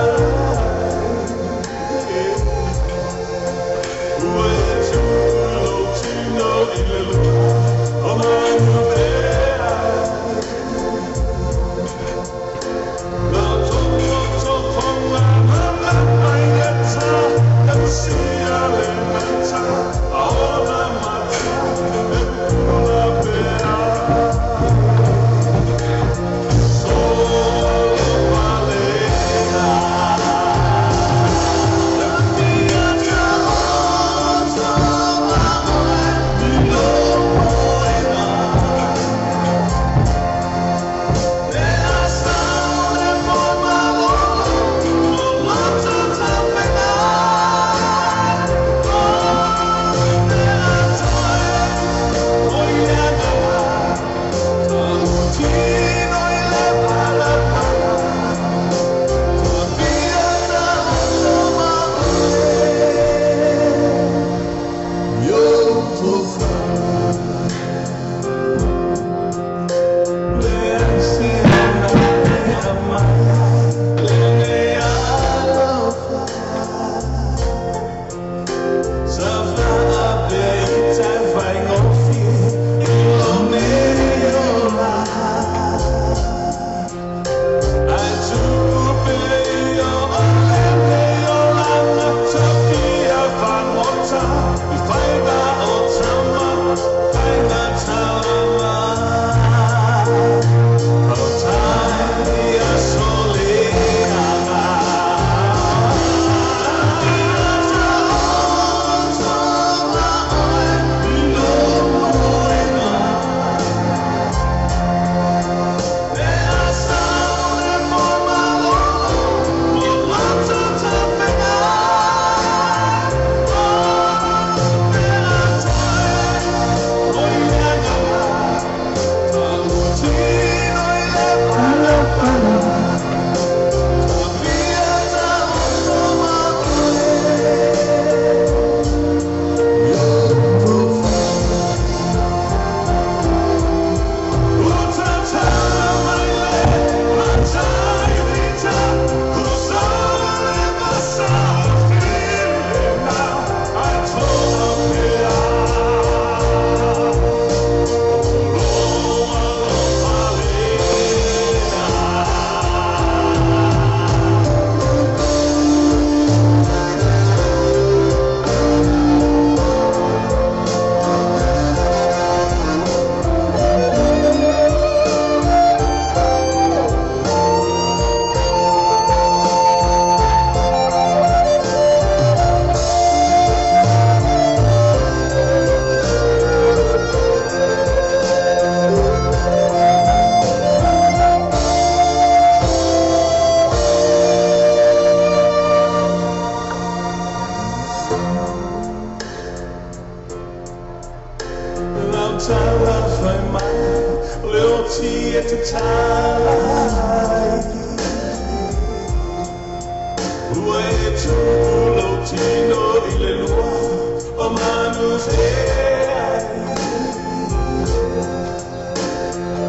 Loyalty at the time. Ua e tū lou tino i le lua o manu fea.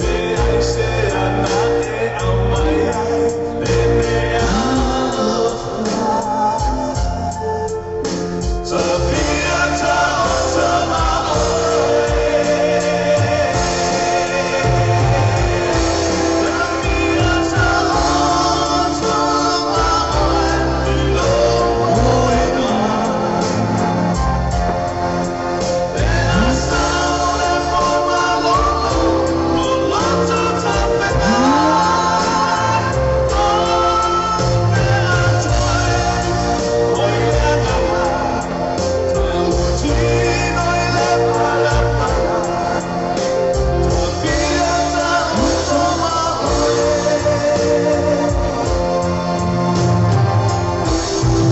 Pe ai se ana e au mai ai le mea alofa. Tafia ta ota ma oe. Tafia ta ota ma oe i lou moena. Pena sao le foma lolo, lo loto tafena. O mea toe, oi le ala, tautino i le palapala. Tafia ta oto ma oe.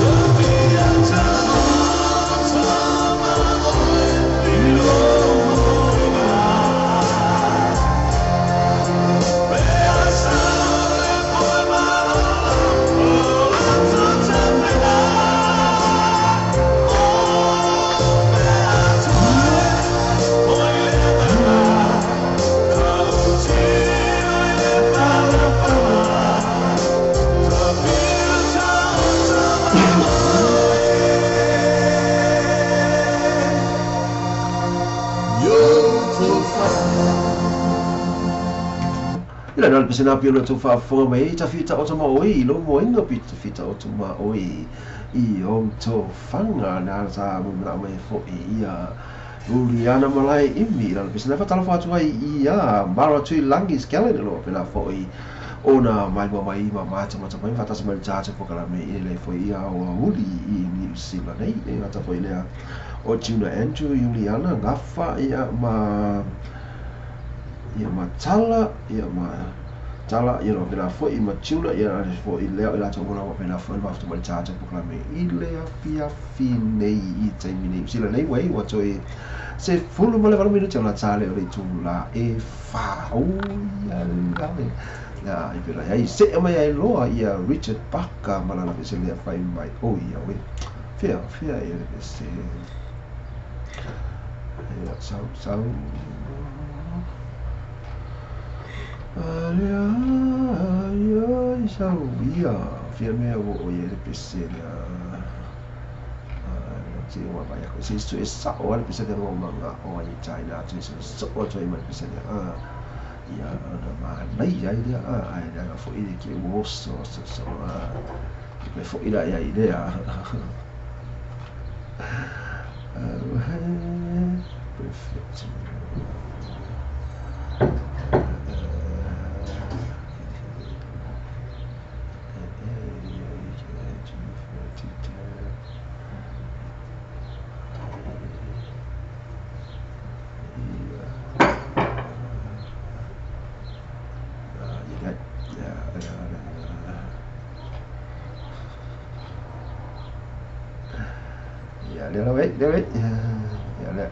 Tafia ta oto ma oe i lou moena. Pea sao le foma lolo, lo loto tafena. O mea toe, oi le ala, tautino i le palapala. Tafia ta oto ma oe. Yo tofaga. Ila na le pesena pio le tou faafofoga mai ai tafita o tama oi i lou moega pe tafita o tama oi i ou tofaga na sa manao mai foʻi ia Uliana Malae imi i lalo pesena faatalofa atu ai ia Mara Tuilagi Skelton o loo pela foʻi ona mailua mai ma matamata mai faatasi mai le tatou pokalame i le foʻi ia aoauli i Niu Sila nei e gata foʻi lea o Juna Andrew Iuliana Gafa ia ma ia ma Tala ia ma Tala ia no pela foʻi ma Juna ia ale foʻi lea o latou ona ua pela foʻi le mafuta mai le tatou pokalame i le afiafi nei i taimi nei sila nei ua ua toe se 18 minute ona tā le o le itulā e 4 ui ale ia i pela ai se mai ai loa ia Richard Parker ma lana pese lea fai mai o ia we fea fea ia le pese ia sau sau ale ai ai sau ia fia mea o o ia le pese lea te ua vai ako se isu e sao ale pese lea o manga o ai China tu se so o tu mai pese lea a ia ona manai ai lea a ai lea foʻi le ke oso so so a me foʻi la ia i lea perfect. Ia lea lau ai, lea ai. Ia lea.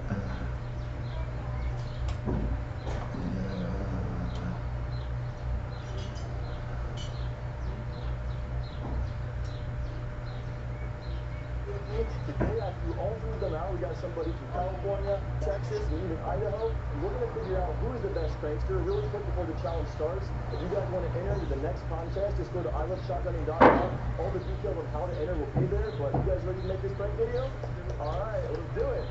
Today, I flew all three of them out. We got somebody from California, Texas, and even Idaho. And we're going to figure out who is the best prankster really quick before the challenge starts. If you guys want to enter into the next contest, just go to iloveshotgunning.com. All the details on how to enter will be there. But you guys ready to make this prank video? All right, let's do it.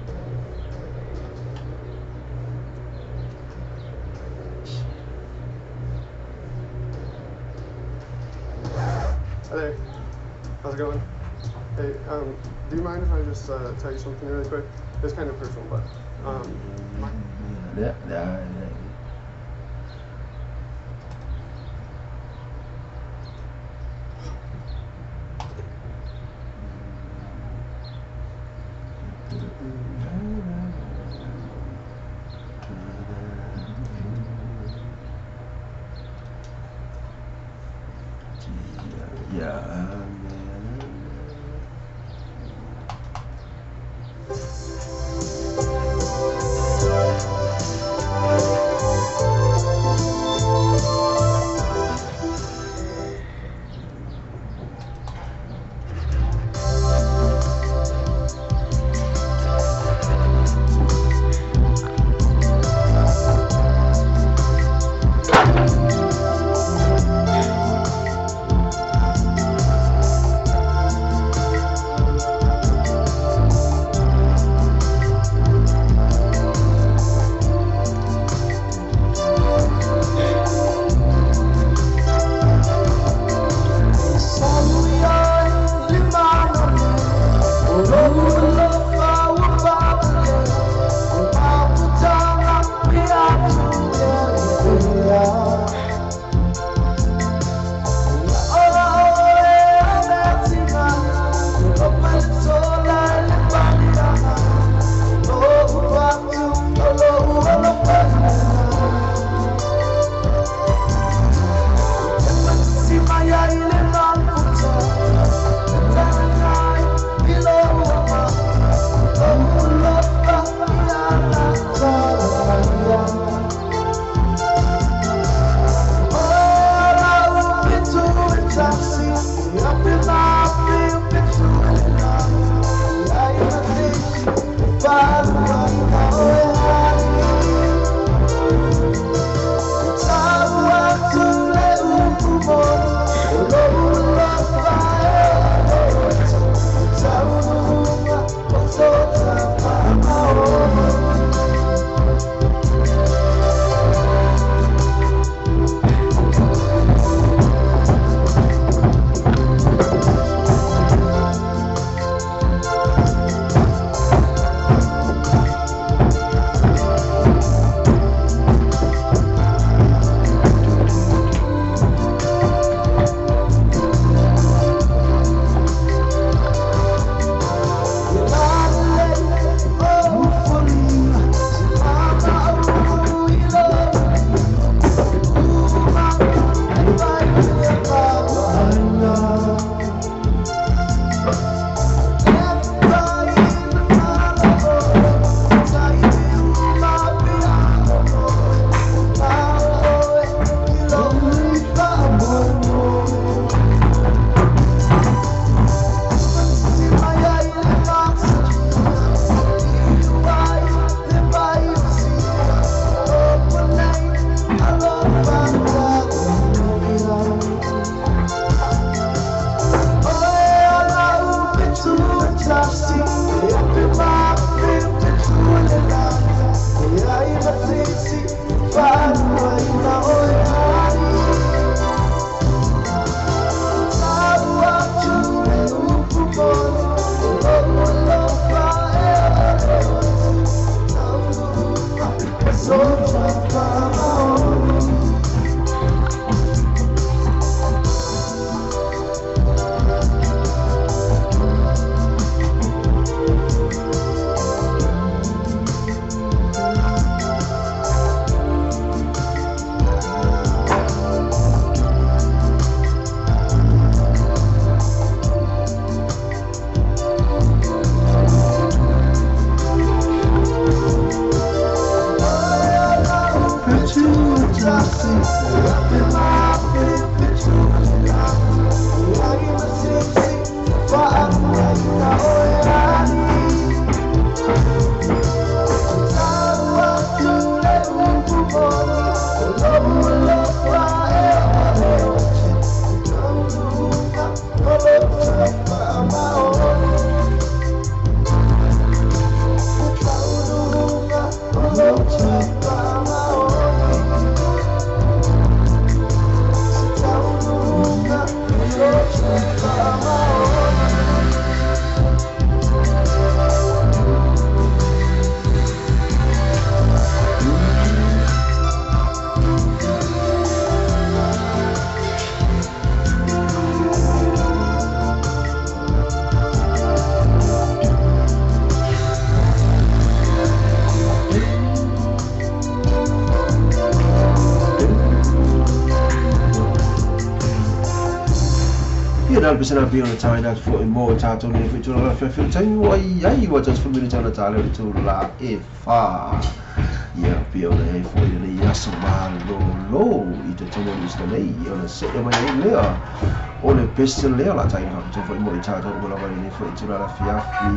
Hi there. How's it going? Hey, do you mind if I just tell you something really quick? It's kind of personal, but my Lea lea lea. Ia Pesena pio na tai na fo mo tātou nei foi tūra la whawhi taimi wai ai wa tas fo mini tana tāle o tūra la e whā. Ia pio na hei fo i nei aso malolo i te tono ni sta nei o na se e mai ai lea o le pese lea la tai na fo mo i tātou o la wai nei fo i tūra la fiafi.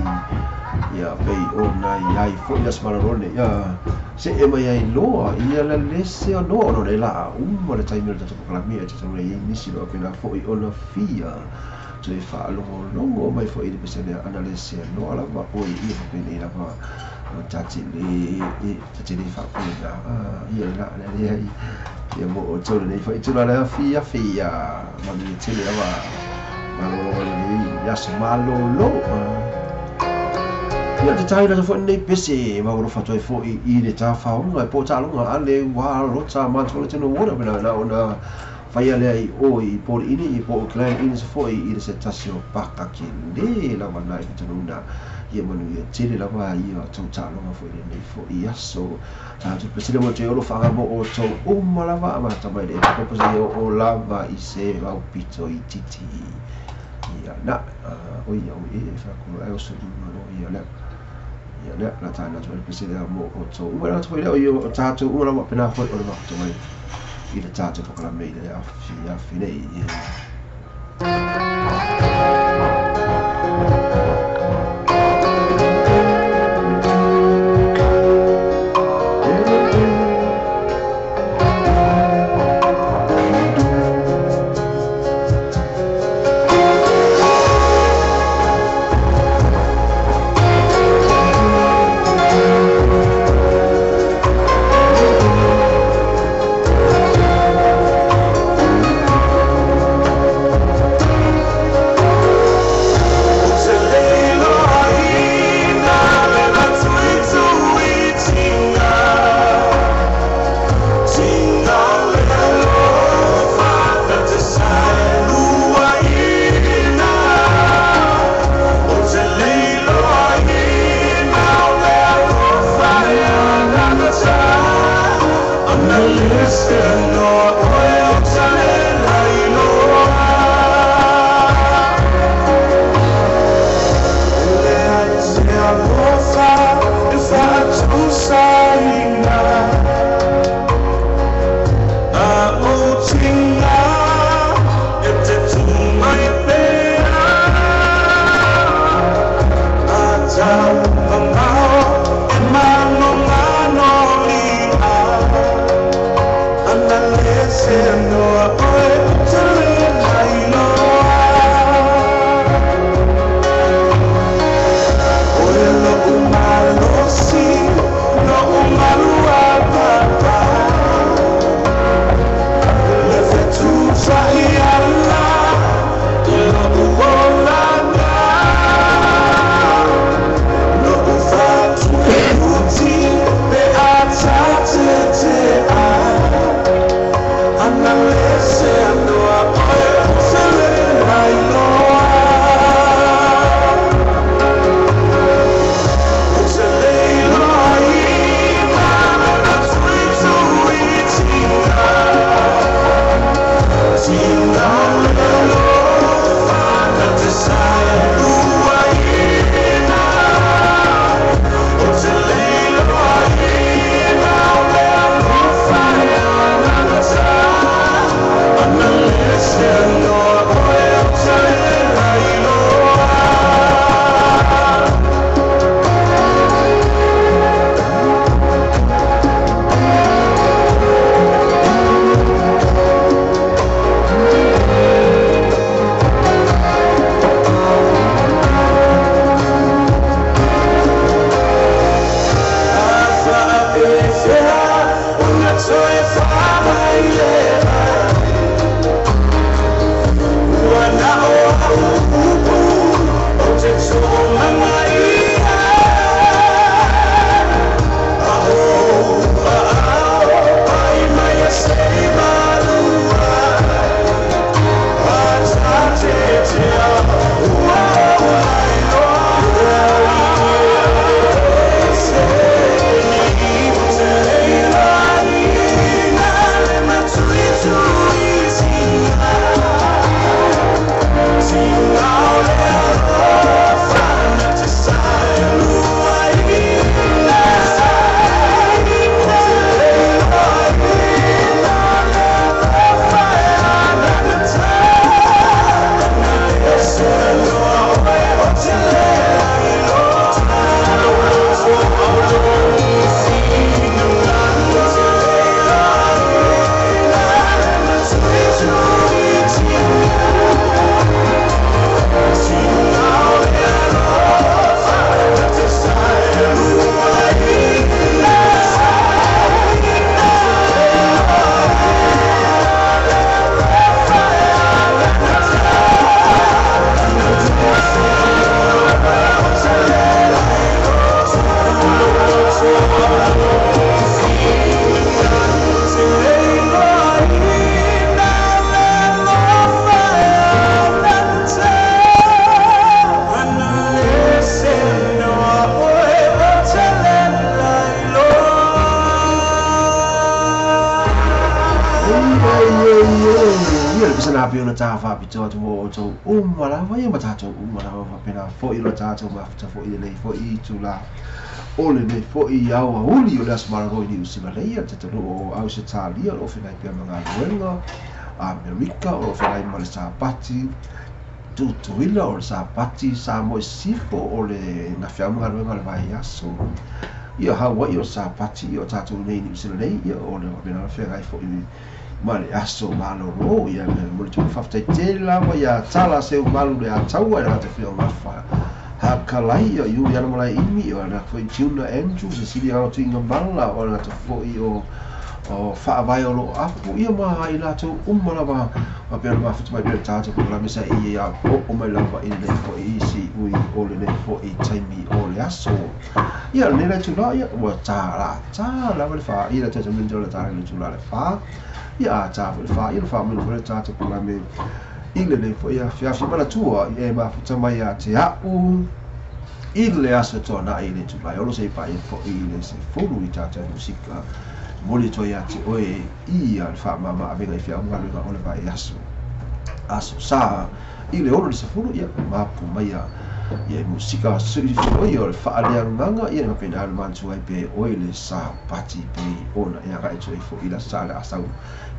Ia pei o na i ai fo i aso malolo nei ia se e mai ai loa ia la lese o noa no le la uma le taimi o le tātou pakalami e te tono nei nisi loa pena fo i ona fia. Toe whaalongo mai fo i le pesene ana le se noa lava o i ia whapene lava tate le whapena ia la le le ai ia mo o tau nei fo i tula le fia fia manu i tele lava malolo le ia so malolo ia te tahi rata fo nei pese ma oro whatoe fo i le tā whaonga e pō tālonga ale wā rota mātua le tino wora pena na ona whaia lea i o i pōri ini, i pō o klan ini sa fo i se tasi o paka ke le lava nai ki tanuna ia manu ia tele lava ia tau tālonga fo i le nei fo i aso tātou pesile mo te olo whanga mo o tau uma lava ama tamai le e pese o o lava i se au pito i titi ia na o ia o e whakuro ai o so ima no ia lea ia lea la tāna tu le pesile mo o tau uma lava tau i lea o ia o tātou uma lava pena fo o le wako tamai i le tātou pakalame i le awhi nei. Ia le pese na pio na tā whapito atu mo o tau uma lava ia ma tātou uma lava whapena fo i lo tātou mafuta fo i le nei fo i tū la o le nei fo i au a uli o le aso mararo i ni usila leia te tanu o au se tālia o whenai pia mga luenga Amerika o whenai ma le sāpati tutuila o le sāpati sa mo sifo o le na whiau mga luenga le vai aso ia Hawaii o sāpati o tātou nei ni usila nei ia o le whapena whenai fo i ma le aso malolo ia me mo le tuku whaftai te lava ia tala seu malu le ataua e rata whio ngawha hakalai ia Juliana Malai Imi o na foi Juna Andrews e sili au tuinga mala o na foi o whaawai o lo apu ia ma i lātou uma lava ma pea ma futu mai pea tātou ko la mesa i ia o mai lava i le foi i si ui o le nei foi taimi o le aso ia le nei tula ia ua tā la tā lava le wha i la tātou minto le tā le tula le wha ia tā foi le wha ia le wha mino foi le tātou ko la me i le nei foi ia whiawhi mana tua i e mafuta mai a te au i le aso toa na i le tula olo se pa i foi i le se fulu i tātou musika moli toi a te oe i a le whaamama a venga i whia unga lunga o le vai aso aso sa i le olo le se fulu ia mapu mai a ia musika sui foi o le whaalea nganga ia nga pena alu mantu ai pe oe le sa pati pe ona ia ka e toi fo i la sa le asau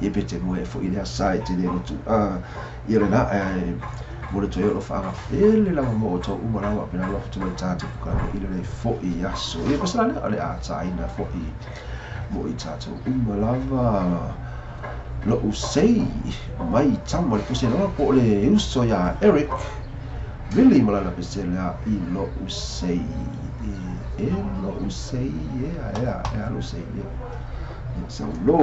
ia pe te moe fo i le asa e te le tu a ia le na e mo le toi o whaanga pele lava mo o tau uma lava pena lava tu mai tātou puka i le nei fo i aso ia pasala le ale a tāina fo i mo i tātou uma lava lo usei mai tama le puse loa po le uso ia Eric Billy malala pesela i lo usei e lo usei e a lo usei e so lo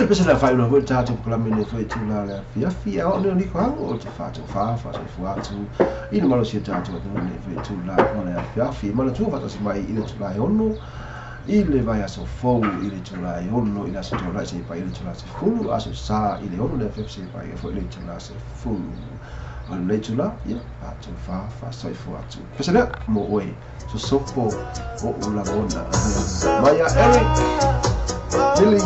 Ia pese la fai una foi tatou polokalame nei foi itula le afiafi a oo nei o niko ago o te 4 4 soifua atu i le malosi o tatou atunuu nei foi itula o le afiafi. E manatua faatasi mai i le itula e 6 i le vaiaso fou i le itula e 6 i le aso Tuanai seia paia i le itula 10, aso Sa i le 6 le afiafi seia paia foi i le itula 10. O lenei itula, ia, 4 4 soifua atu. Pese lea mo oe, sosopo o'u lagona. Mai ia Eric, Billy.